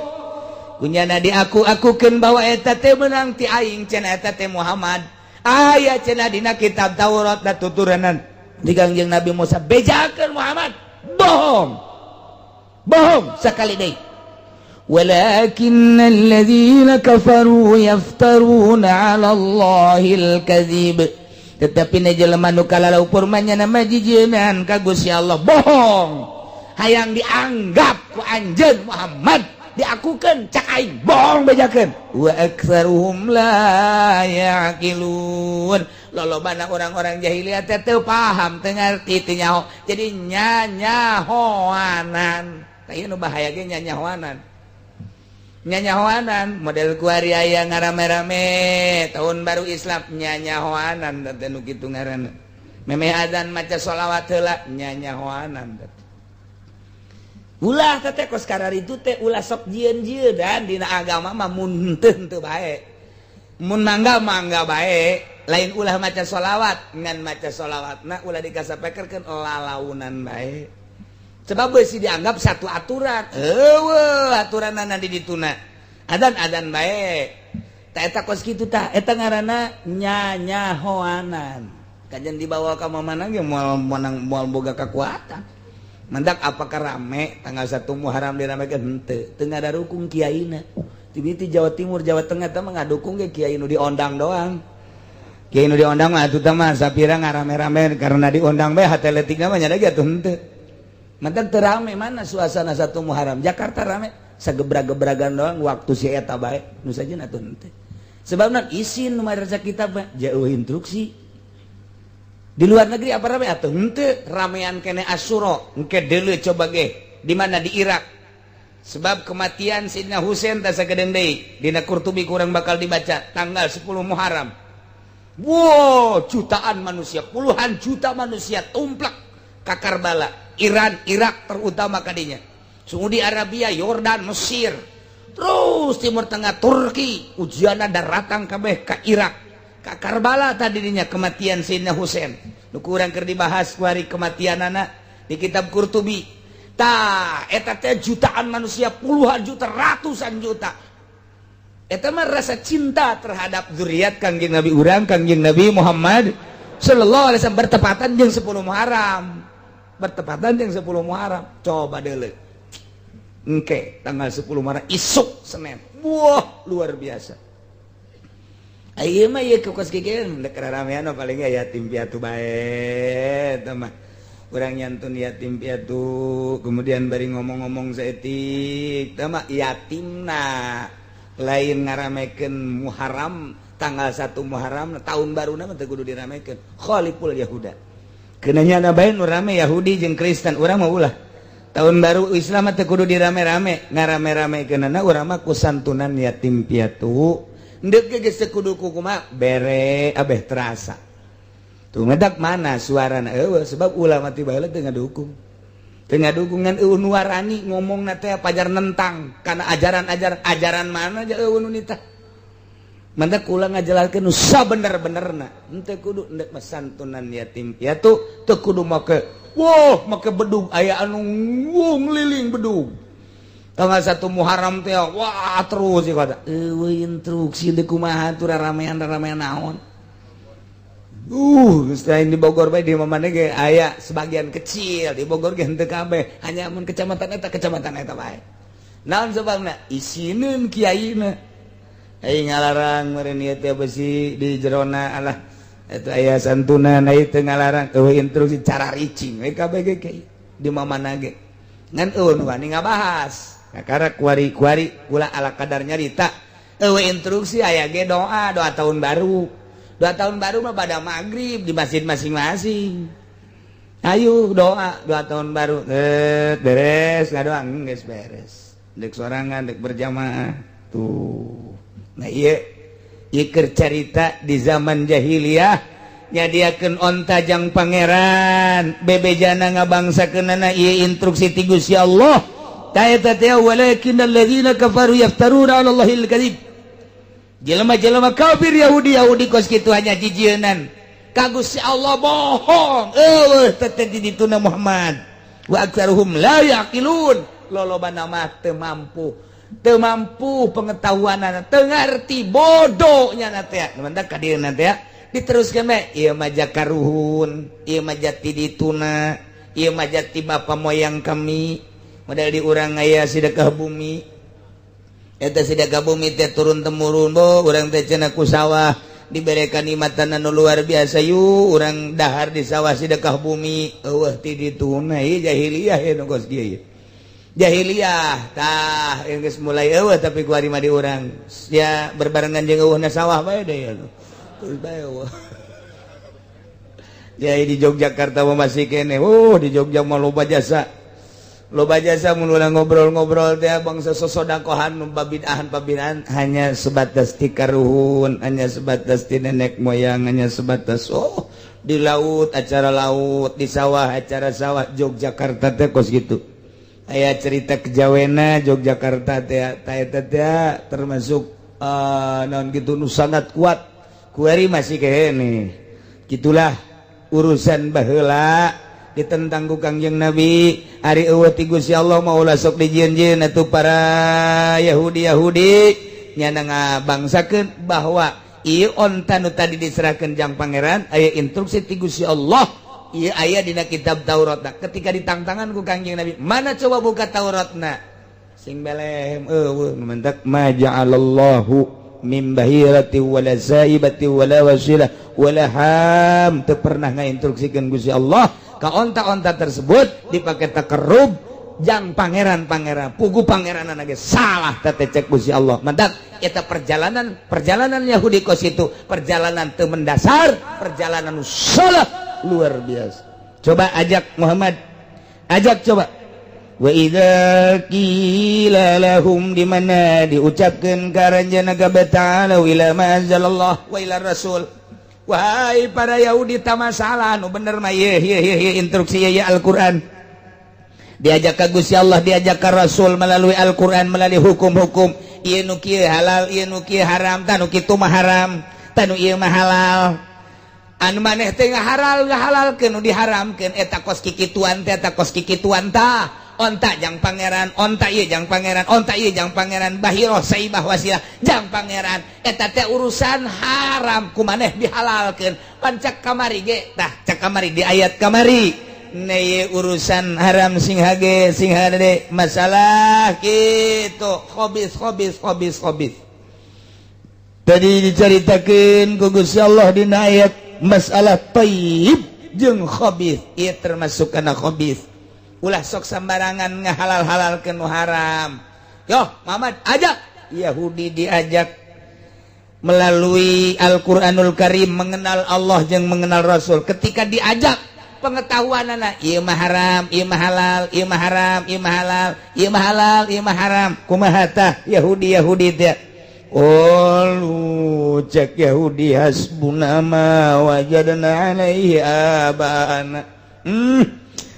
Kunyana di aku akukeun bahwa eta teh meunang ti aing cenah. Eta teh Muhammad aya cenah dina kitab Taurat da tuturanan di Kangjeng Nabi Musa. Bejakeun Muhammad bohong, bohong sekali deui. Walakin alladzina kafaru yaftaruna 'ala Allahil kadzib, tetapi na jelema nu kalalaupur mah nyana jijieunaan ka Gusti Allah, bohong, hayang dianggap ku anjeun Muhammad. Diakukeun cak aing bohong bejakeun. Wa aktsaruhum la yaqilun. Lolobana orang-orang jahiliyah teh teu paham, teu ngarti, teu nyaho, jadi nyanyahoanan. Tah, ieu nu bahaya ge nyanyahoanan. Nyanyahoanan model kuari aya ngarame-rame tahun baru Islam, nyanyahoanan teh nu kitu ngaranna. Memeh adzan maca sholawat heula, nyanyahoanan teh. Ulah teh kos itu teh, ulah sok jieun-jieun. Dan dina agama mah mun henteu, henteu bae, mun mangga, mangga bae. Lain ulah maca sholawat, ngan maca sholawat nah ulah dikasapekerkeun lalaunan bae, sebab beusi dianggap satu aturan. Eueuh aturanana di dituna, adan adan bae. Ta eta kos kitu, tah eta ngaranna nyanyahoanan. Kajian dibawa ka mana ge moal menang, moal boga kekuatan. Mendak apakah rame tanggal 1 Muharram diramekeun? Henteu, teu ngadarukung kiaina. Ti Jawa Timur, Jawa Tengah teh mah ngadukung ge kiai nu diondang doang. Kiai nu diondang mah atuh mah sapira ngarame-rame karena diundang bae, hate leutikna mah nya ge atuh henteu. Mendak teu rame. Mana suasana 1 Muharram Jakarta rame? Sagebra-gebragan doang waktu si eta bae nu sajen atuh henteu. Sebabna isin nu madrasah kitab mah jauh instruksi. Di luar negeri apa rame? Atau henteu, ramean kene Asyura. Engke deuleu coba ge di mana, di Irak, sebab kematian Sidna Husain tah sagedeung deui dina Qurtubi kurang bakal dibaca tanggal 10 Muharram. Wow, jutaan manusia, puluhan juta manusia tumplak ka Karbala, Iran, Irak terutama kadinya, Saudi Arabia, Yordan, Mesir, terus Timur Tengah, Turki, ujian daratan kabeh ka Irak, ka Karbala. Tadinya kematian Sayyidina Husain nu kurang keur dibahas kuari kematian anak di kitab Qurtubi. Ta eta teh jutaan manusia, puluhan juta, ratusan juta. Eta mah rasa cinta terhadap zuriat Kangjeng Nabi urang, Kangjeng Nabi Muhammad sallallahu alaihi wasallam, bertepatan jeung 10 Muharram, bertepatan jeung 10 Muharram. Coba deuleu engke tanggal 10 Muharram, isuk Senin. Wah, luar biasa. Ayo mah ieu kos kieu dek ramean paling yatim piatu bae. Eta mah urang nyantun yatim piatu, kemudian bari ngomong-ngomong saeutik. Tah mah yatimna, lain ngaramekeun Muharram. Tanggal 1 Muharram tahun baru mah teu kudu diramekeun. Khaliful Yahuda keunanya na bae nu rame, Yahudi jeung Kristen. Urang mah ulah, tahun baru Islam mah teu kudu dirame-rame. Ngarame-ramekeunana urang mah ku santunan yatim piatu. Ndek ge geus teu kudu kumaha, bere abeh terasa tuh. Ngedak mana suarana? Eueuh, sebab ulama ti baheula teu ngadukung, teu ngadukungan. Eueuh nu warani ngomongna teh pajar nentang karena ajaran-ajaran, ajaran mana aja eueuh nu nitah. Mantak kula ngajelaskeun nu sabener-benerna, henteu kudu. Ndek mah santunan yatim piatu, teu kudu make wah, make bedug. Aya anu ngeliling bedug tanggal 1 Muharram teh, wah, terus sih kata eueuh instruksi deui kumaha tuh, ramean-ramean naon. Selain di Bogor bae, di mana ge aya sebagian kecil di Bogor ge, henteu kabeh, hanya mun kecamatan eta bae. Naon sebabna? Isineun kiaina. Ai ngalarang meureun ieu teh besi di jerona. Alah, eta aya santunan, ai teu ngalarang, eueuh instruksi, cara ricing we kabeh ge di mana ge. Ngan eueuh nu wani ngabahas. Kakara kuari-kuari kula ala kadar nyarita. Eueuh instruksi, aya ge doa, doa tahun baru. Doa tahun baru mah pada maghrib di masjid masing-masing. Ayo doa, doa tahun baru. Eh, beres ngadoa geus beres. Dek sorangan, dek berjamaah. Tuh. Nah, ieu ieu keur carita di zaman jahiliyah nyadiakeun onta jang pangeran, bebejana ngabangsakeunana ieu instruksi ti Gusti Allah. Ta eta teh walakinnal ladzina kafaru yaftaruna 'ala Allahil kadzib. Jelema-jelema kafir, Yahudi Yahudi kos kitu hanya jijienan ka Gusti Allah, bohong. Eueuh teh di dituna Muhammad. Wa aktsaruhum la yaqilun. Lolobana mah teu mampu, teu mampu pengetahuanana, teu ngarti, bodoh nya teh. Mantak ka dieu teh diteruskeun bae, ieu mah jakaruhun, ieu mah jati dituna, ieu mah jati bapa moyang kami. Model di urang aya sedekah bumi. Eta sedekah bumi teh turun temurun. Bo urang teh cenah ku sawah diberikan nikmatan anu luar biasa, yuk urang dahar di sawah, sedekah bumi. Eueuh ti dituna. Ieu jahiliyah ieu nu kos kieu. Jahiliyah tah geus mulai eueuh, tapi kuari mah di urang ya berbarengan jeung eueuhna sawah bae deh ya. Terus bae eueuh. Ya, di Yogyakarta mah masih kene. Oh, di Jogja mah loba jasa. Loba jasa mun urang ngobrol-ngobrol teh bangsa sosodakohan nu babid'ahan pabid'ahan hanya sebatas ti karuhun, hanya sebatas ti nenek moyang, hanya sebatas, oh, di laut acara laut, di sawah acara sawah. Yogyakarta teh kos gitu. Aya cerita kejawena Yogyakarta teh teh teh termasuk naon gitu nu sangat kuat. Kuari masih kene. Gitulah urusan baheula ditentang ku Kangjeng Nabi. Ari eueuh ti Gusti Allah mah ulah sok dijieun-jieun atuh para Yahudi. Yahudi nyana ngabangsakeun bahwa ieu onta nu tadi diserahkeun jang pangeran, aya instruksi ti Gusti Allah, ieu aya dina kitab Tauratna. Ketika ditangtangan ku Kangjeng Nabi, mana, coba buka Tauratna, sing belehem eueuh. Mentak ma ja'alallahu min bahirati wala saibati wala wasilah wala ham, teu pernah ngainstruksikeun Gusti Allah ka onta-onta tersebut dipakai takarrub jang pangeran-pangeran. Pugu pangeran ge salah teh cek Gusti Allah. Mantak eta perjalanan perjalanan Yahudi kos itu perjalanan teu mendasar, perjalanan salah luar biasa. Coba ajak Muhammad, ajak coba. Wa idza qila lahum, di mana diucapkeun ka aranjeunna ta'ala ila ma anzalallah wa ila rasul. Wahai para Yahudi, tak masalah, nu bener mah ye ye ye instruksi ye Al-Qur'an. Diajak ka Gusti Allah, diajak ka Rasul melalui Al-Qur'an, melalui hukum-hukum, ieu nu kieu halal, ieu nu kieu haram, tah nu kitu mah haram, tah nu ieu mah halal. Anu maneh teh ngahalal ngahalalkeun nu diharamkeun, eta kos kikituan teh, eta kos kikituan tah. Onta jang pangeran, onta ieu jang pangeran, onta ieu jang pangeran, bahiroh, saibah, wasilah jang pangeran, eta teh urusan haram ku maneh dihalalkeun. Pan cak kamari ge tah, cak kamari di ayat kamari neye urusan haram sing hage sing hade masalah gitu, khobis khobis khobis khobis. Tadi diceritakan ku Gusti Allah dina ayat masalah thayyib jeung khabis, ieu termasuk kana khabis. Ulah sok sembarangan ngahalal-halal ke nu haram. Yo Muhammad, ajak Yahudi, diajak melalui Al-Qur'anul Karim mengenal Allah jeung mengenal Rasul. Ketika diajak pengetahuan anak, ieu mah haram, ieu mah halal, ieu mah haram, ieu mah halal, ieu mah halal, ieu mah haram, kumaha tah Yahudi? Yahudi teh qalu, cek Yahudi, hasbuna ma wajadna alaihi abana.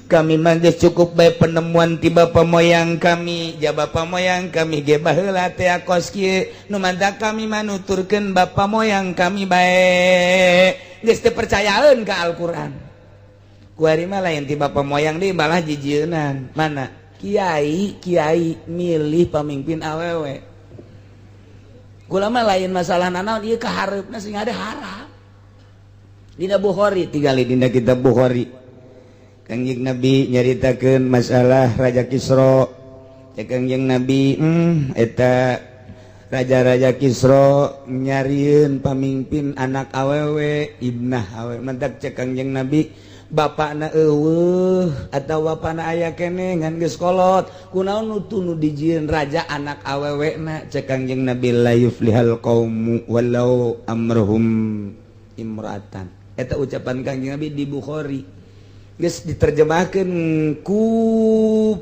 Kami mah geus cukup bae penemuan ti bapa moyang kami, ja bapa moyang kami ge baheula teh kos kieu, nu mantak kami mah nuturkeun bapa moyang kami bae. Geus teu percayaeun ka Al-Qur'an. Kuari mah lain ti bapa moyang deui, malah jijieunan. Mana kiai kiai milih pamimpin awewe. Kula mah lain masalah nanaon ieu, kahareupna sing ada haram. Dina Bukhari tingali, dina kitab Bukhari Kangjeng Nabi nyaritakeun masalah Raja Kisra. Cek Kangjeng Nabi, eta raja-raja Kisra nyarieun pamimpin anak awewe, ibnah awewe. Mentak cek Kangjeng Nabi, bapakna eueuh atawa bapakna aya keneh ngan geus kolot, kunaon nu nu dijieun raja anak awewe na? Cek Kangjeng Nabi, la yuflihal qaumu walau amruhum imra'atan. Eta ucapan Kangjeng Nabi di Bukhari, geus diterjemahkan ku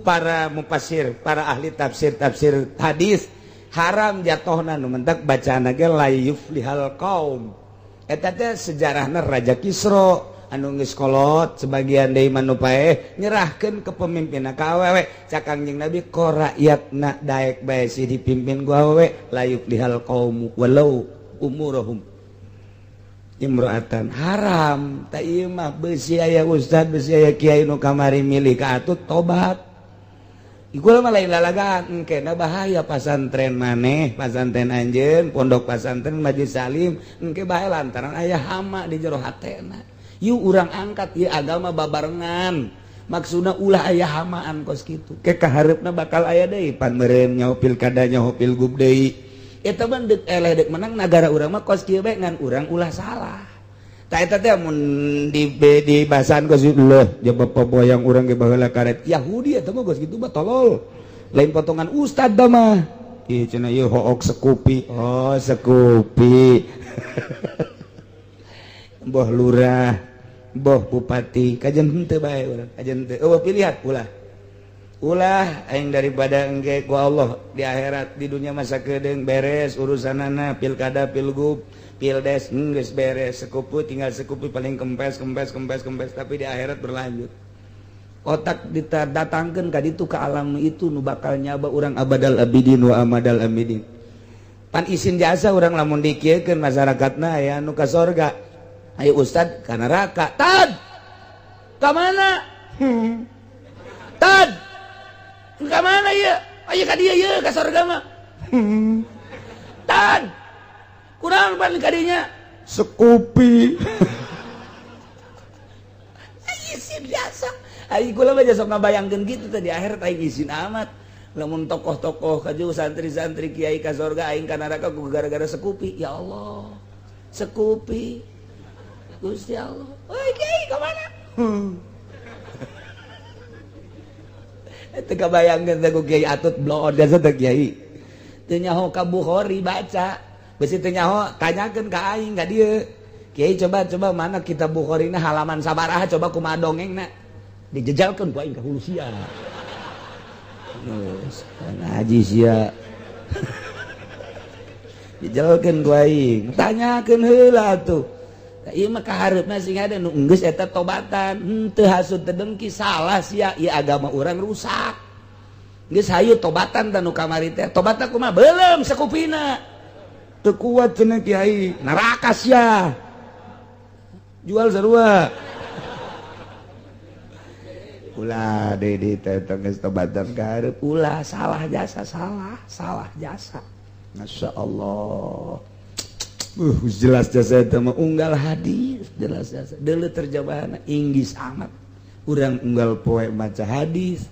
para mufasir, para ahli tafsir, tafsir hadis, haram jatuhna. Nu mentak bacaan ge la yuflihal qaum. Eta teh sejarahna Raja Kisra anu geus kolot, sebagian deui mah nu paeh nyerahkeun kepemimpinan ka awewe. Cak Kangjeng Nabi, ko rakyatna daek bae sih dipimpin ku awewe, la yuflihal qaumu walau umuruhum imro'atan, haram. Tak ieu mah besi aya ustad, besi aya kiai nu kamari milih ka atut tobat. Iku mah lain lalagaan, engkena bahaya pasantren maneh, pasantren anjeun, pondok pasantren, majelis salim, engke bahaya lantaran aya hama di jero hatena. Yuk urang angkat ieu agama babarengan. Maksudna ulah aya hamaan kos kitu. Ke kahareupna bakal aya deui pan meureun nyaho pilkada, nyaho pilgub deui. Eta mah deuk eleh deuk menang nagara urang mah kos kieu bae, ngan urang ulah salah. Tak eta teh mun di bahasan kos leuh ja bapa moyang urang ge baheula karet Yahudi, eta mah kos kitu mah tolol. Lain potongan ustad dah mah. Ih cenah ieu hook sekupi. Oh, sekupi. Boh lurah, boh bupati, kajian henteu bae urang, kajian henteu. Eueuh pilihan ulah. Ulah aing daripada engke ku Allah di akhirat, di dunia masa kedeung beres urusanana pilkada, pilgub, pildes geus beres, sekupu tinggal sekupu paling kempes kempes kempes kempes, tapi di akhirat berlanjut. Otak didatangkeun ka ditu ka alam itu nu bakal nyaba urang abadal abidin wa amadal amidin. Pan isin jasa urang lamun dikieukeun masyarakatna aya nu ka sorga, ayo ustad ka neraka. Tad ka mana? Tad ka mana ieu? Aya ka dieu ieu ka sorga mah. Tad kurang pan ka dinya Sekupi. Isin biasa. Aing kula mah sok ngabayangkeun gitu tadi akhirat aing isin amat. Lamun tokoh-tokoh kaju santri-santri kiai ka sorga aing ka neraka ku gara-gara sekupi. Ya Allah. Sekupi. Gusti Allah. Oi kiai ka mana? Teu kabayangkeun teh ku kiai Atut bloon jasa teh kiai. Teu nyaho ka Bukhari baca. Besi teu nyaho tanyakeun ka aing ka dieu. Kiai coba-coba mana kitab Bukhari-na halaman sabaraha coba kumaha dongengna. Dijejalkeun ku aing ka hulu sia. Geus ngaji sia. Dijejalkeun ku aing. Tanyakeun heula atuh. Ieu mah kahareupna sing ada nu geus eta tobatan, henteu hasud teu dengki salah sia, ieu agama urang rusak. Geus hayu tobatan tah nu kamari teh. Tobatna kumaha? Beuleum sakupina. Teu kuat cenah kiai, neraka sia. Jual sarua. Ulah deui di teh geus tobatan kahareup. Ulah salah jasa, salah, salah jasa. Masya Allah. Jelas jasa itu mah unggal hadis jelas jasa. Deuleu terjemahanna inggris amat. Urang unggal poe maca hadis,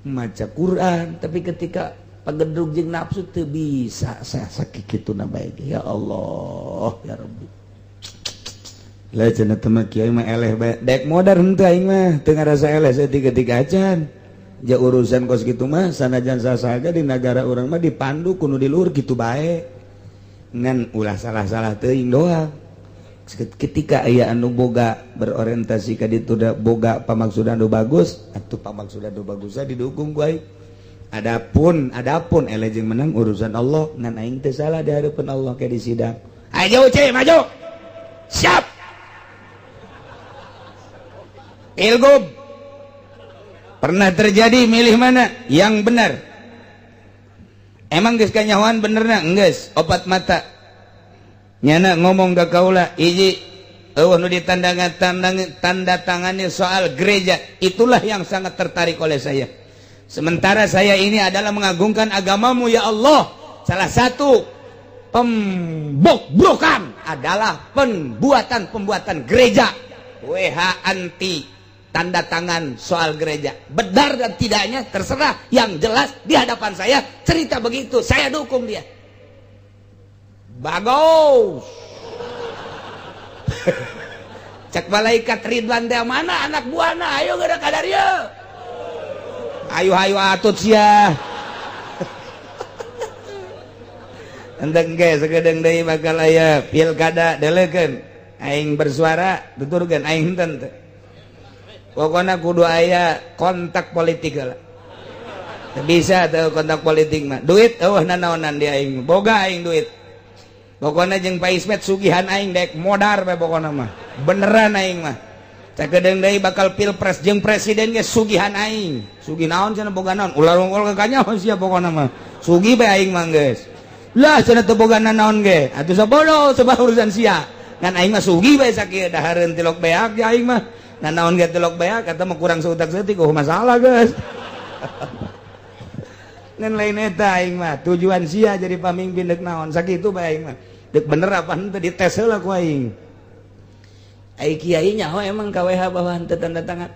maca Quran, tapi ketika pagedrug jeung nafsu teu bisa saya sakituna bae. Ya Allah, ya Rabbi. Lah cenah teh mah kiai mah eleh bae. Dek modar henteu aing mah teu ngarasa eleh saeutik-eutik acan. Ja urusan kos kitu mah sanajan sasaga di nagara urang mah dipandu kudu di luhur kitu bae. Ngan ulah salah-salah teuing doang. Ketika aya anu boga berorientasi ka ditu da boga pamaksudan nu bagus, atuh pamaksudan nu bagusna didukung ku aing. Adapun eleh jeung menang urusan Allah, ngan aing teu salah di hareupeun Allah ke di sidang. Ayo ce maju. Siap. Pilgub pernah terjadi milih mana yang benar. Emang geus kanyahoan benerna? Geus, opat mata. Nyana ngomong ka kaula, hiji eueuh nu ditanda tangani soal gereja, itulah yang sangat tertarik oleh saya. Sementara saya ini adalah mengagungkan agamamu ya Allah. Salah satu pembobrokan adalah pembuatan-pembuatan gereja. WH anti tanda tangan soal gereja. Benar dan tidaknya terserah, yang jelas di hadapan saya cerita begitu, saya dukung dia. Bagus. Cek malaikat Ridwan teh mana anak buahna, ayo geura kadarieu. Ayo ayo atut sia. Endeng ge sakedeung deui bakal aya pilkada deleukeun. Aing bersuara tuturkeun aing henteu teh. Pokoknya kudu aya kontak politik lah. Bisa tuh kontak politik mah. Duit eueuh nanaonan di aing. Boga aing duit. Pokoknya jeung Pak Ismet sugihan aing dek modar bae pokokna mah. Beneran aing mah. Sakedeung deui bakal pilpres jeung presiden ge sugihan aing. Sugih naon cenah boga naon? Ulah rungkul ka kanyaho sia pokokna mah. Sugih bae aing mah geus. Lah cenah teu boga nanaon ge. Atuh sabodo sebab urusan sia. Ngan aing mah sugih bae sakieu dahareun tilok beak ge aing mah. Nah naon ge tilok beak kata mah kurang seutak seutik oh masalah guys. Ngan lain eta aing mah tujuan sia jadi pamimpin deuk naon sakitu bae aing mah. Deuk bener apa henteu dites heula ku aing. Ai kiai nyaho emang KWH bahwa henteu tanda tangan.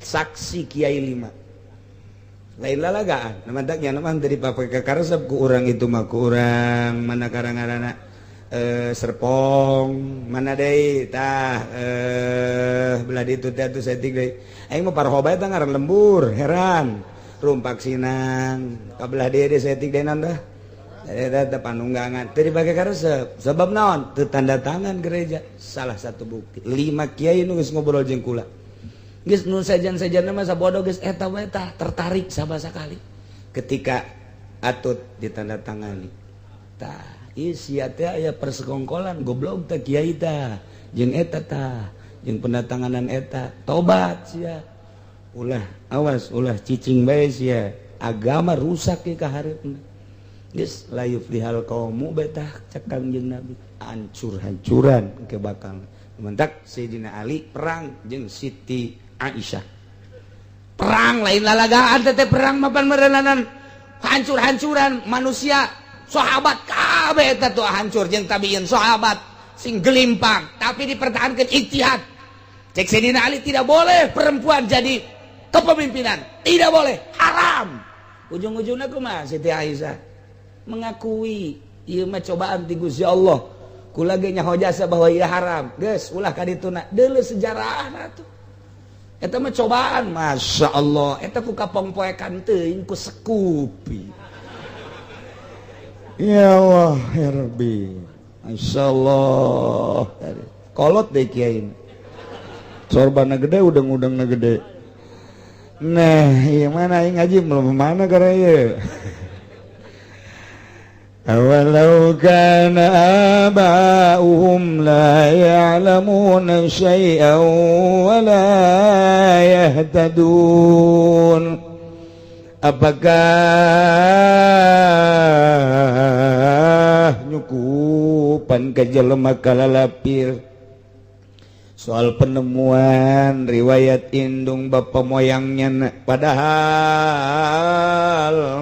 Saksi kiai 5. Lain lalagaan, nama nya mah teu dipake kakaresep ku urang itu mah ku urang mana karang-karana Serpong mana deui tah belah ditu teh atuh saeutik deui aing mah parho bae tah ngaran lembur heran Rumpak Sinang kabelah dieu saeutik denan dah. Eta panunggangan teu dipake karesep. Sebab naon? Teu tanda tangan gereja. Salah satu bukti. Lima kiai nu geus ngobrol jeung kula. Geus nu sejen-sejenna mah sabodo geus eta we tah tertarik sama sekali. Ketika atut ditandatangani. Tah, ieu sia teh aya persekongkolan, goblok teh kiai tah. Jeung eta tah, jeung pendatanganan eta. Tobat sia. Ulah, awas ulah cicing bae sia. Agama rusak ke kahareupna. Geus la yuflihal qaumu betah cek Kangjeng Nabi. Hancur-hancuran ke bakal. Mentak Sayyidina Ali perang jeung Siti Aisyah. Perang lain lalagaan teh, perang mapan merenanan hancur-hancuran manusia, sahabat kabeh eta tuh hancur jeung tabiin, sahabat sing gelimpang, tapi dipertahankan ijtihad. Cek Sayyidina Ali, tidak boleh perempuan jadi kepemimpinan, tidak boleh, haram. Ujung-ujungnya kumaha? Siti Aisyah mengakui ieu mah cobaan ti Gusti Allah. Kula ge nyaho jasa bahwa ieu haram. Geus ulah ka dituna. Deuleu sejarahna tuh. Eta mah cobaan, Masya Allah. Eta ku kapongpoekan teuing ku sekupi. Ya Allah, ya Rabbi. Masya Allah. Kolot deh kiai. Sorbanna gede, udang-udangna gede. Nah, iya mana aing ngaji belum mana karena ieu. أولو كان آباؤهم لا يعلمون شيئا ولا يهتدون. Apakah nyukupan ka jelema kalalapir soal penemuan riwayat indung bapak moyangnya, padahal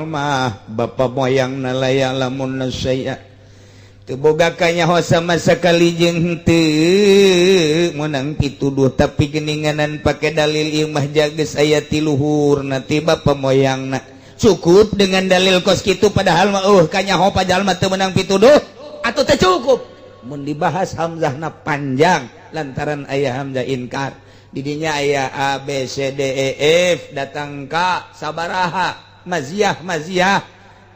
mah bapak moyang la ya'lamuna syai'a, teu boga kanyaho sama sekali jeung henteu meunang pituduh, tapi geninganan pake dalil ieu mah jages aya ti luhurna, ti bapak moyangna, cukup dengan dalil kos kitu, padahal mah kanyaho padahal mah teu meunang pituduh atau teu cukup? Mun dibahas hamzahna panjang lantaran aya hamzah inkar didinya, aya A B C D E F datang ka sabaraha maziah maziah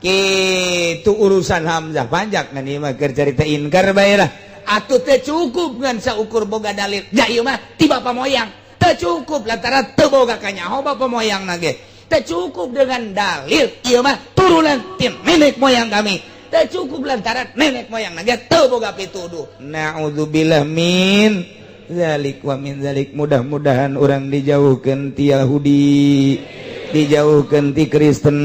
kitu, urusan hamzah panjang. Ngan ieu mah keur carita inkar bae lah. Atuh teu cukup ngan saukur boga dalil ja ieu mah ti bapa moyang, teu cukup lantaran teu boga kanyaho bapa moyang ge. Teu cukup dengan dalil ieu mah turunan ti nenek moyang kami, teu cukup lantaran nenek moyang ge teu boga pituduh. Naudzubillah min zalik wa min zalik. Mudah-mudahan orang dijauhkan ti Yahudi, dijauhkan ti Kristen,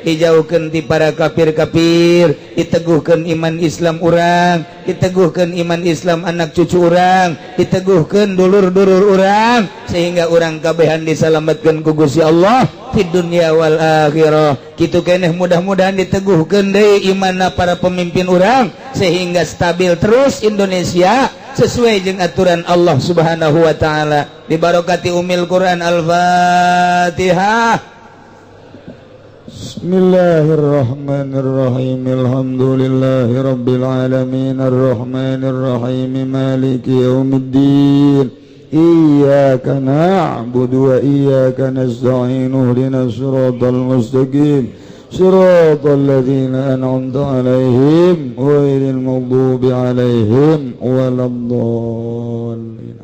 dijauhkan ti para kafir-kafir, diteguhkan iman Islam urang, diteguhkan iman Islam anak cucu urang, diteguhkan dulur-dulur urang, sehingga urang kabehan diselamatkan ku Gusti Allah di dunia wal akhirah. Kitu keneh mudah-mudahan diteguhkan deui imanna para pemimpin urang sehingga stabil terus Indonesia sesuai jeung aturan Allah Subhanahu wa taala. Dibarokati Umil Quran, Al-Fatihah. Bismillahirrahmanirrahim. Alhamdulillahi rabbil alamin, arrahmanir rahim, maliki yaumiddin. Iyyaka na'budu wa iyyaka nasta'in, ihdinas siratal mustaqim, siratal ladzina an'amta 'alaihim, ghairil maghdubi 'alaihim waladdallin.